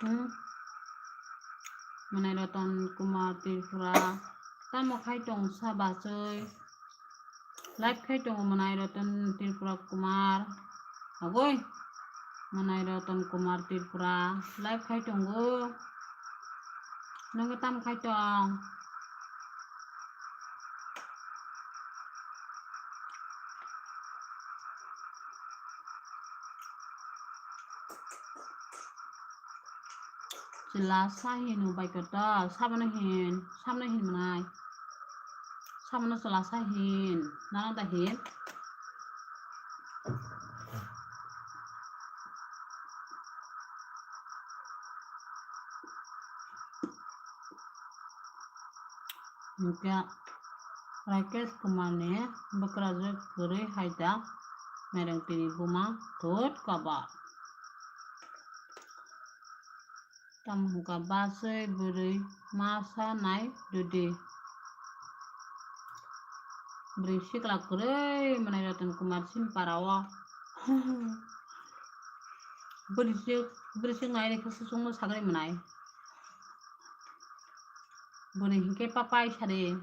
Hmm. Mwnai Ratan Kumar Tripura. Tamo khai tong sa bachoi. Live khai tongo Mwnai Ratan Tripura Kumar. Agoi. Mwnai Ratan Kumar Tripura. Live khai tongo. Nongo tam khai tong. Chwla sa hin bai kotor, sabono hin, sabono hin mwnai. Sabono chwla sa hin, nana da hin. Hwnkhe Rakesh Kumar ni bwkrajwk kwrwi hai da, mereng tini buma thut kobo. Tamo hwnkha bachwi bwrwi masa nai rwdi. Bwrwi sikla kwrwi mwnai Ratan Kumar chini para o. Bwrwi sik, bwrwi sik nai rikhe susungno sagri mwnai. Bwrwi hinkhe papai sari.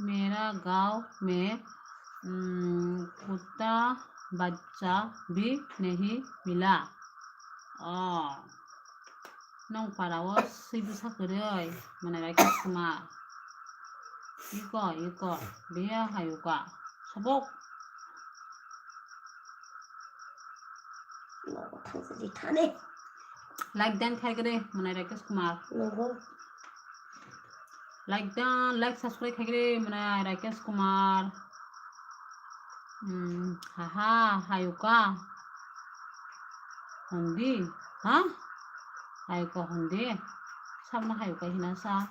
Mera gaon mein, mm, kutta bachcha bhi nahi mila. Oh. Nong para o swi bwsa kwrwi, mwnai Rakesh Kumar. Iko, iko, biya hayuka. Sabok. Like dan khai kwrwi, mwnai Rakesh Kumar. Like dan, like subscribe khai kwrwi, mwnai Rakesh Kumar. Hmm, haha, hayuka. Hondi, ha? Hayuka hondi. Sabna hayuka hina sa.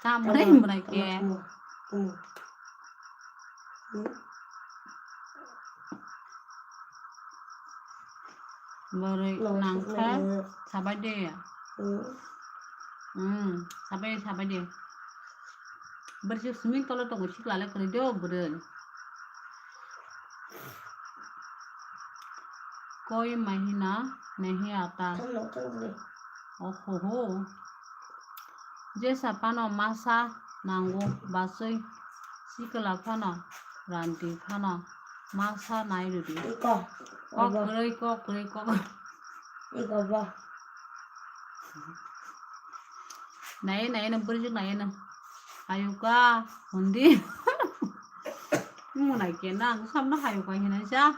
Ka mwnai mwnai ke. Bwrwi nangkha sabai de. Hmm, sabai, sabai de. Bwrwi simi tolo tongo sikla le kwrwi de o bwrwi. Koi mahina nahi aata. Ohoho. Jesa phano masa nango bachwi, sikla phano randi phano masa nai rwdi. Kok kwrwi, kok kwrwi, kok. Nai nai no bwrwi nai no. Hayuka hondi. Mwnai ke nang samno hayuka hinai sa.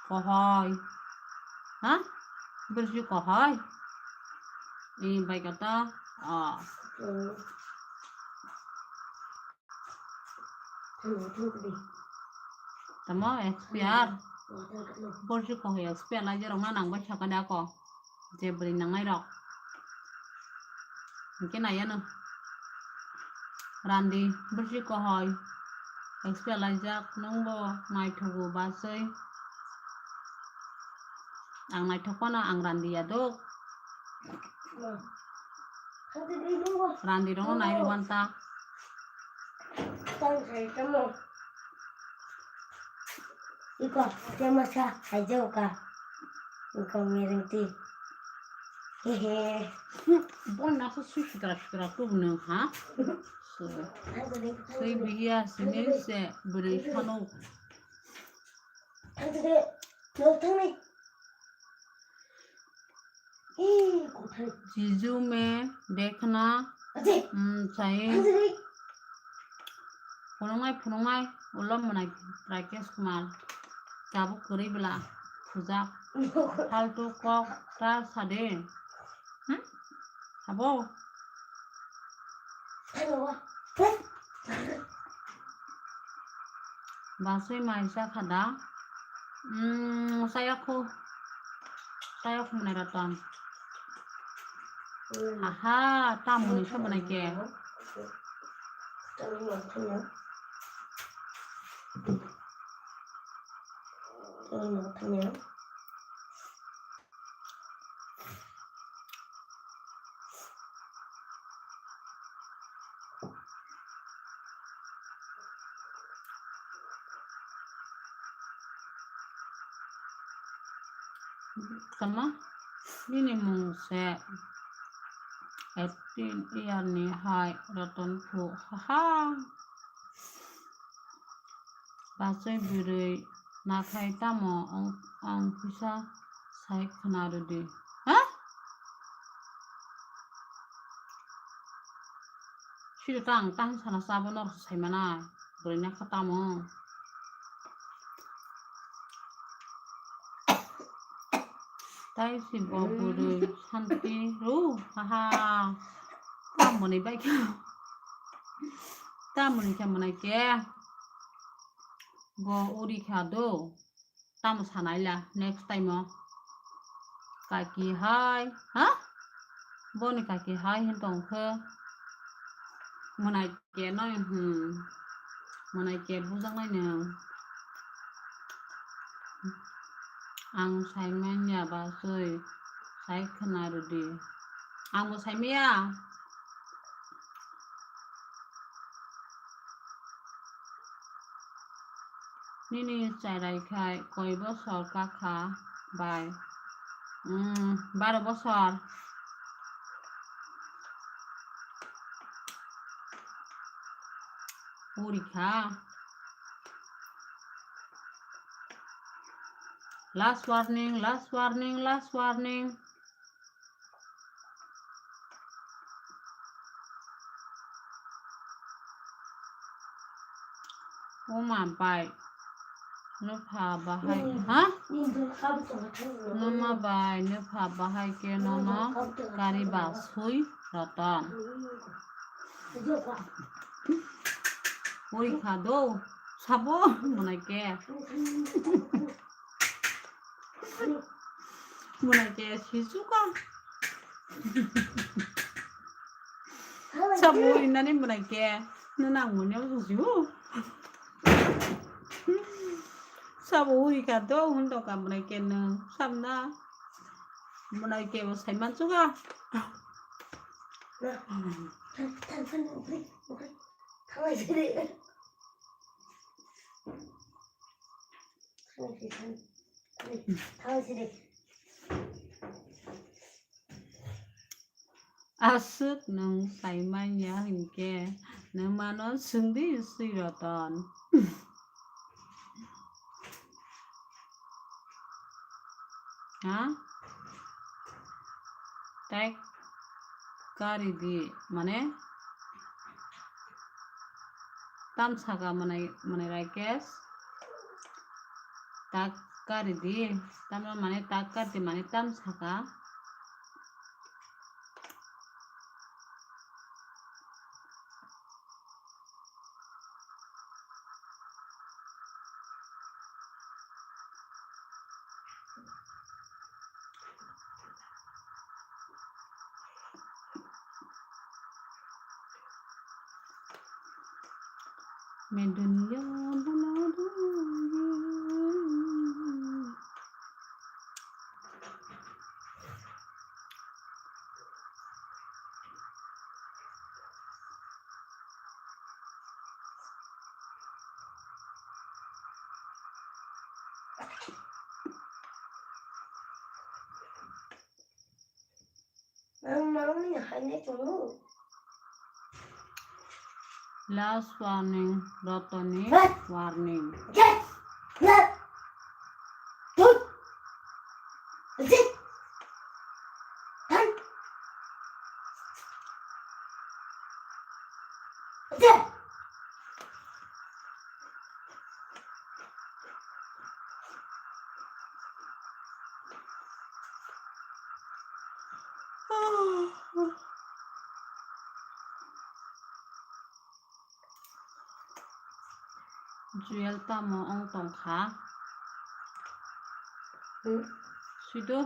Kohoi. Ha? Bwrwi kohoi. Ni bai kata. Ah. Tamo expire. Borsi kok expire lai jerok na nang bai sakani ako. Je bwrwi nangnai rok. Hingke nai ano. Randi borsi kohoi. Expire laijak nungbo naithogo bachoi. Ang naithok phano ang randi ya dok. Randi rokno nai rw manta. Tang hai tamo. Iko, kemasa hai jao ka. Iko ngereng ti. Hehe. Bon nasa sui sitra sitra tu nung ha. So. Sui biya sini se beri sano. Tang tang tang. Jijume dekhna, um, sai phunuknai phunuknai ulo mwnai Rakesh Kumar. Tabuk kwrwi bwla khujak. Faltu kok ta sade. Hmm? Abo. Basui mai cha kha da? Mm, chaya kho. Chaya kho mwnai Ratan. Aha, ta mwnai sa mwnai ke. Tama, nini mung se eighteen year ni hai Ratan phu, haha. Bachai bwrwi nakhai tamo ang, ang kisa sai khna rwdi. Ha? Siro ta ang tang sana sabo nor sai mana. Bwrwi nakha tamo. Tai si bo bwrwi santi ru, haha. Tamoni bai khe. Tamoni khe mwnai khe. Bo uri kha do. Tamo sanai la next time o. Kaki hai, ha? Boni kaki hai hin tong khe. Mwnai ke noi, hmm. Mwnai ke bujak nai nung. Ang sai manya ba soi, sai khna rwdi. Ang bo sai maya. Nini chwrai khai koi bosor kakha bai? Mm, baro bosor. Puri kha. Last warning, last warning, last warning. Oma bai, nupha bahai, ha? Numa bai, nupha bahai khe nono kari ba sui Ratan. Ui kha do, sabo mwnai khe. Mwnai khe si suka. Sabo uri nani mwnai khe. Nana ang mwnai ang si u. Sabo uri kha do, hun to ka mwnai khe nung. Samna. Mwnai khe bo sai man suka. Aswk nwng sai manya hinkhe nwng mano swngdi swi Ratan. Ha? Tei kari di, mane? Tam saka mwnai, mwnai Rakesh. Tak kari di. Tam mane tak kari di, mane tam saka. Main dunia bana dunia. Ang nangni haino tongo. Last warning, Rotoni warning. Jewel tamo ong tongkha? Hmm? Swido.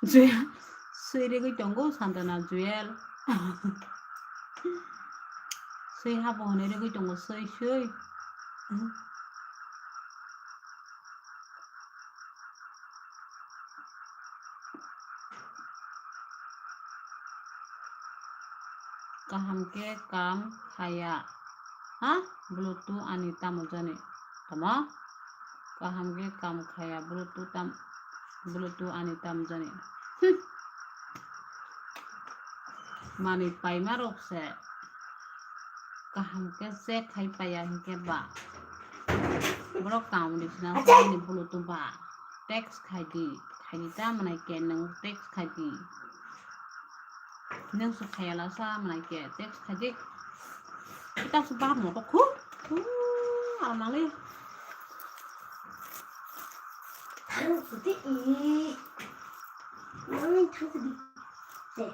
Jewel. Swi rigwi tongo Santana Jewel. Swi habo hwnwi rigwi tongo swi swi. Kaham khe kam khaya. Ha? Bluetooth ani tamo jani. Tamo? Kaham khe kam khaya. Bluetooth tam, Bluetooth ani tamo jani. Hmm. Manwi paima rok se. Kaham khe check khai paiya hinkhe ba. Borok tamni sina Acha! Bluetooth ba. Text khai di. Khai di ta manai khe nwng text khai di. Nwng se khayala sa manai khe text khai di. Kita se bahar moto khu. Khu, alang le. Thang sudi i. Nang thang sudi. Te.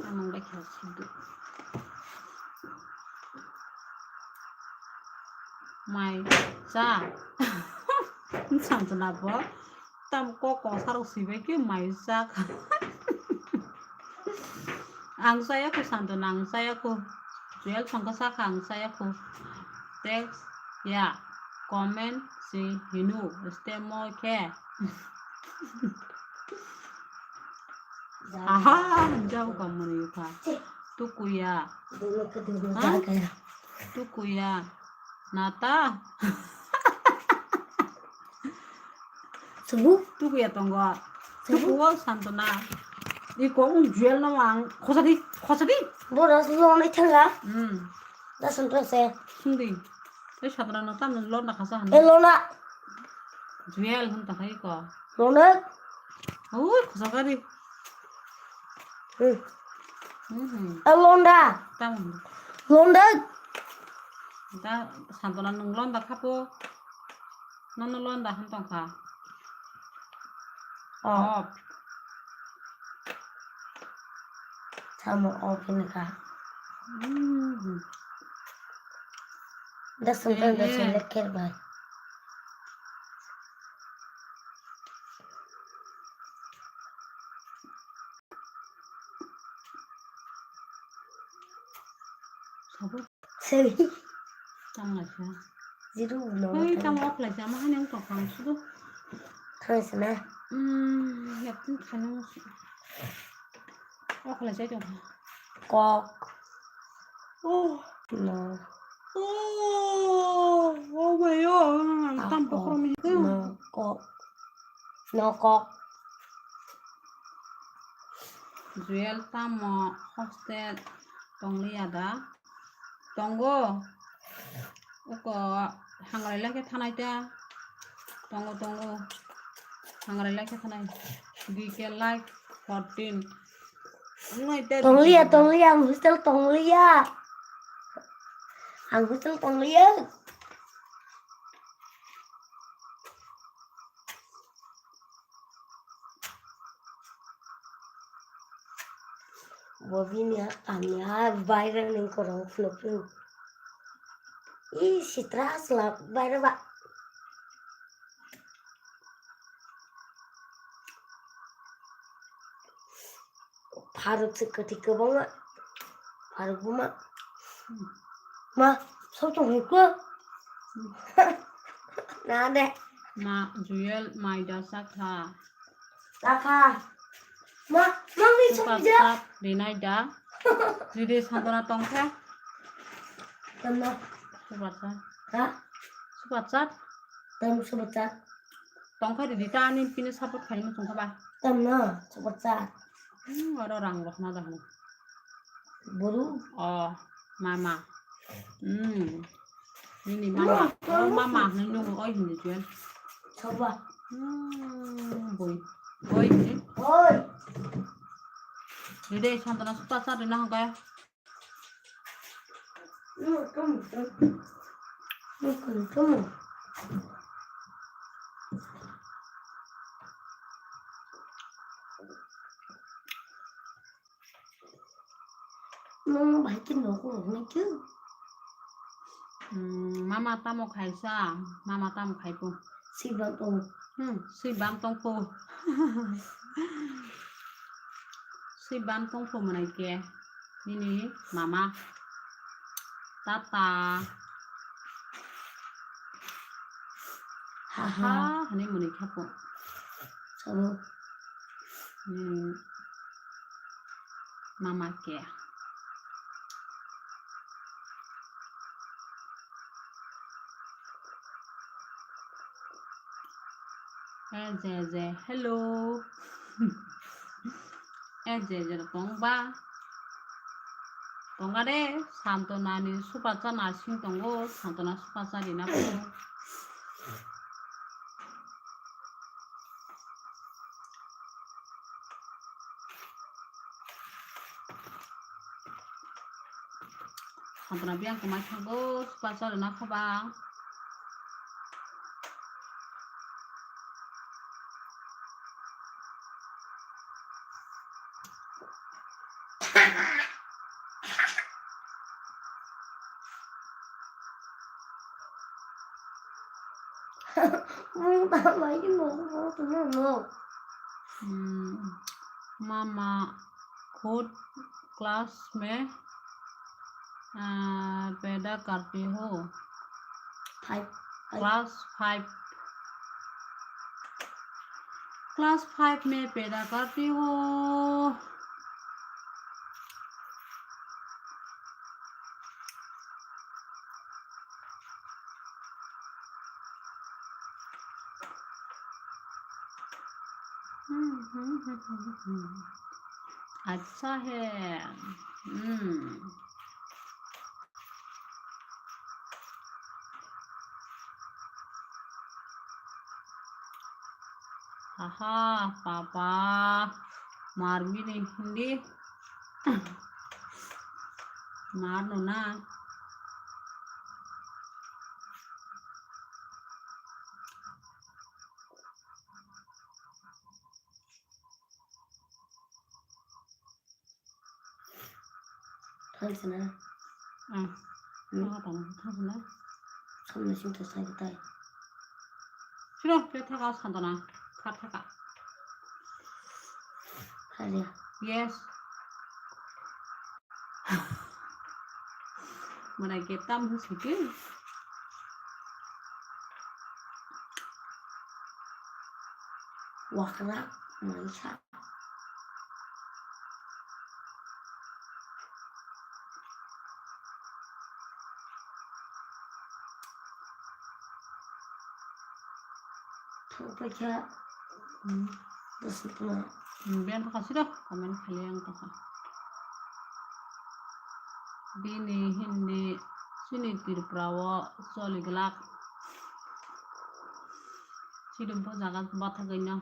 Amang bai khel sidi. Mai cha. Santana bo. Tam kok kok sarok sibai khe mai cha. Ang chaya kho Santana, ang chaya kho. Jewel thangkha sakha ang chaya kho. Text ya, comment si hino, stemo khe. Aha, jabo kamani yukha. Tukuya. Ha? Tukuya. Nata. Subu? Tukuya tongo. Subu? Tukuo Santana. Iko wng Jewel no ang. Khosadi, khosadi. Boro lonai thanga. Hmm. Da Santana se. Sungdi. Tei Santana no tamni londa khasa hwnwi. E londa. Jewel hwn takhai ko. Londa. Ui, khosakari. Hmm. Hmm. E londa. Tamo. Londa. Da Santana nwng londa khapo. Nono londa hwn tongkha. Oh. Off. Tamo off hwn kha. Hmm. Da Santana da Eh, eh. Select khe bai. Sabo. Sei. Tamo laisa. Jiru no. Oi, tamo off laisa, ma hani ang tong khang sudu. Thang sana. Hmm, yapin khana musu. Off laisa tong. Kok. Oh. No. Oh, oh, my, oh, tam pokro mi. No, kok. No, kok. Jewel tamo hostel tongliya da? Tongo. Uko hangrai lai khe thanai ta. Tongo, tongo. Hangrai lai khe thanai. D K like fourteen. Tongliya, tongliya, ang hostel tongliya. Ang hostel tongliya. Bo bini ha, ani ha, baire ni korang phunuk phunuk. Ih, sitra sela baire ba. Pharuk se kwthwi kwbangma. Pharuk buma. Ma, sob tong hoi kho. Na de. Ma, Jewel, mai da sakha. Sakha. Ma, mang ni sok ja. Rinai da. Judi Santana tongkha. Tama. Super chat. Ha? Super chat? Tam super chat. Tongkha ridi ta ani pini support khaima tongkha ba. Tam no, super chat. Hmm, oro rang rok na da. Buru? Oh, mama. Hmm. Nini mama. Oh, mama hinwi nungo, oi hinwi twi. Soba. Hmm, boi. Oi hinwi. Oi. Dede, Santana super chat rina hangkaya. Mama bai khe nogo rok nai khe. Hmm, mama tamo khaisa, mama tamo khaipo. Sibam tong. Hmm, sibam tongpo. Sibam tongpo mwnai khe nini mama. Tata. Haha. Ha, hani mwnwi khapo. Sabo. Hmm. Mama khe. Eh, je, je, hello. Eh, je, je, tong ba. Tong ga de, Santona ni super chat nasing tongo, Santona super chat rina po. Santana biyang kwmai thango, super chat rwna kha ba. Mama, you know, no, no. Hmm, mama, kod class में, आ, पैदा करती हो? Five, five. Class five. Class five में पैदा करती हो। अच्छा है। Hmm. Haha, papa. Mar bini hindi. Mar no na. Thang sana. Ah. Hmm? Thang sana, thang sana. Samna sing to sai tai. Sino, khe thaka Santana. Kha thaka. Kha ya. Yes. Mana khe tam hu sike. Wakra, maisa. Thok paikha. Hmm. Bwswk tongma. Hmm, ben tongkha siro, comment khailai ang tongkha. Bini hindi chini Tripura o choli glak. Chini bo jaga bathagwi no.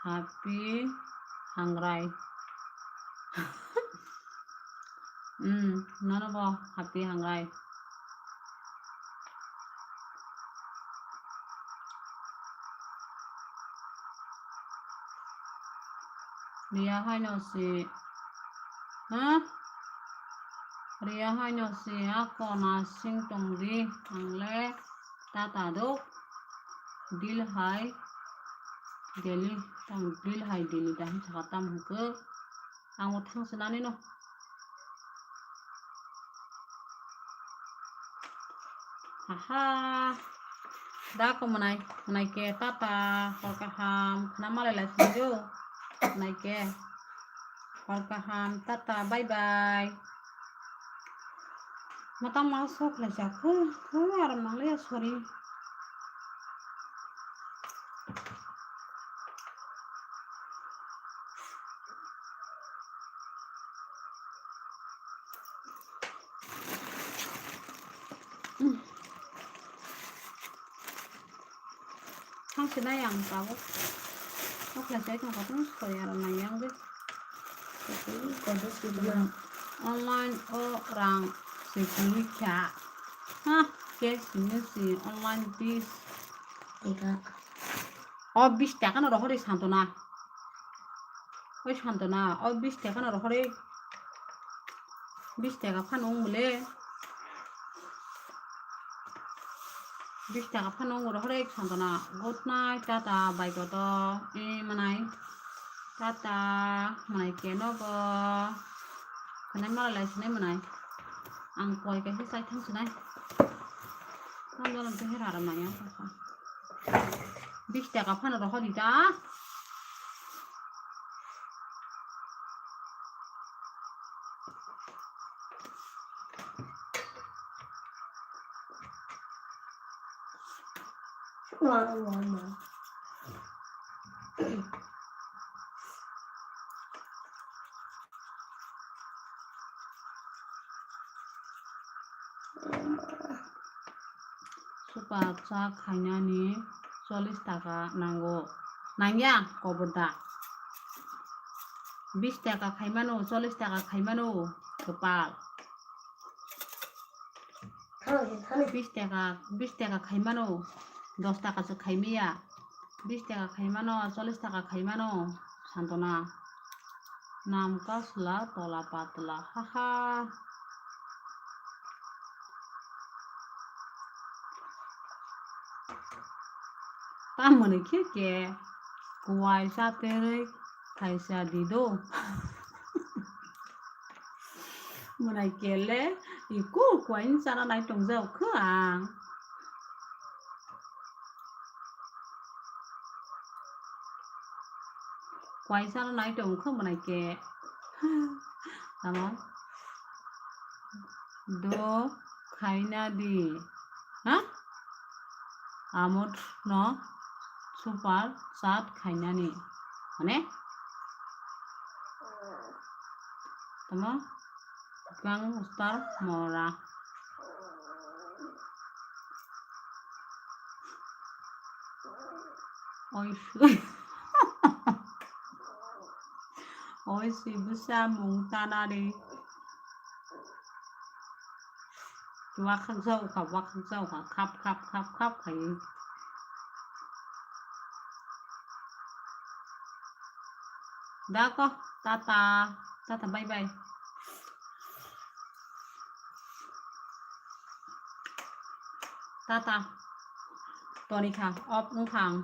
Happy Hangrai. Hmm, nono bo Happy Hangrai. Riya haino se, ha? Riya haino se a kona sing tong di, ang le ta ta do. Dil hai Delhi, tam Dil hai Delhi da hin saka tam hwnkhe. Ang bo thang sinani no. Haha. Da ko mwnai, mwnai ke tata, hor kaham, khna malai lai sini jo. Mwnai ke hor kaham, tata, bye bye. Mata ma sok lai jak, huh, huh, aram nang le, sorry. Thang se nai ang tabuk. Mokhlai sai thang kotong soi aro nai ang de. Kodo sibla. Online o rang se kini kha. Ha, cash ni si online bis. Ega. O bis taka no rohori Santona. Oi Santona, o bis taka no rohori. Bis taka phano wng mole. Bis taka phano wng rohori Santona. Good night, tata, bye koto. E manai. Tata, manai ke nogo. Kanai malai lai sinai manai. Ang koi kaisa chai thang sinai. Tamo tamo khe hera ram nai ang. Bis taka phano rohor di ta. Super chat khainani chollish taka nango. Nangya, kobor da. Bis taka khaimano, chollish taka khaimano, kwpal. Bis taka, bis taka khaimano, dos taka se khaimaya. Bis taka khaimano, chollish taka khaimano, Santona. Nam kasla tola patla, haha. Tamoni khe ke kuai chaterwi khaisa di do. Mwnai kele iku kuai chana nai tongjak kho ang. Kuai chana nai tong kho mwnai ke. Tamo? Do khaina di. Ha? Amot no super chat khainani. Mane? Tamo? Gang star mora. Oi, oi, si bwsa mung tanari. Wakhak jao kha, wakhak jao kha, khap, khap, khap, khap khai. Da ko, tata, tata, bye bye. Tata. Toni kha, off wng kha ang.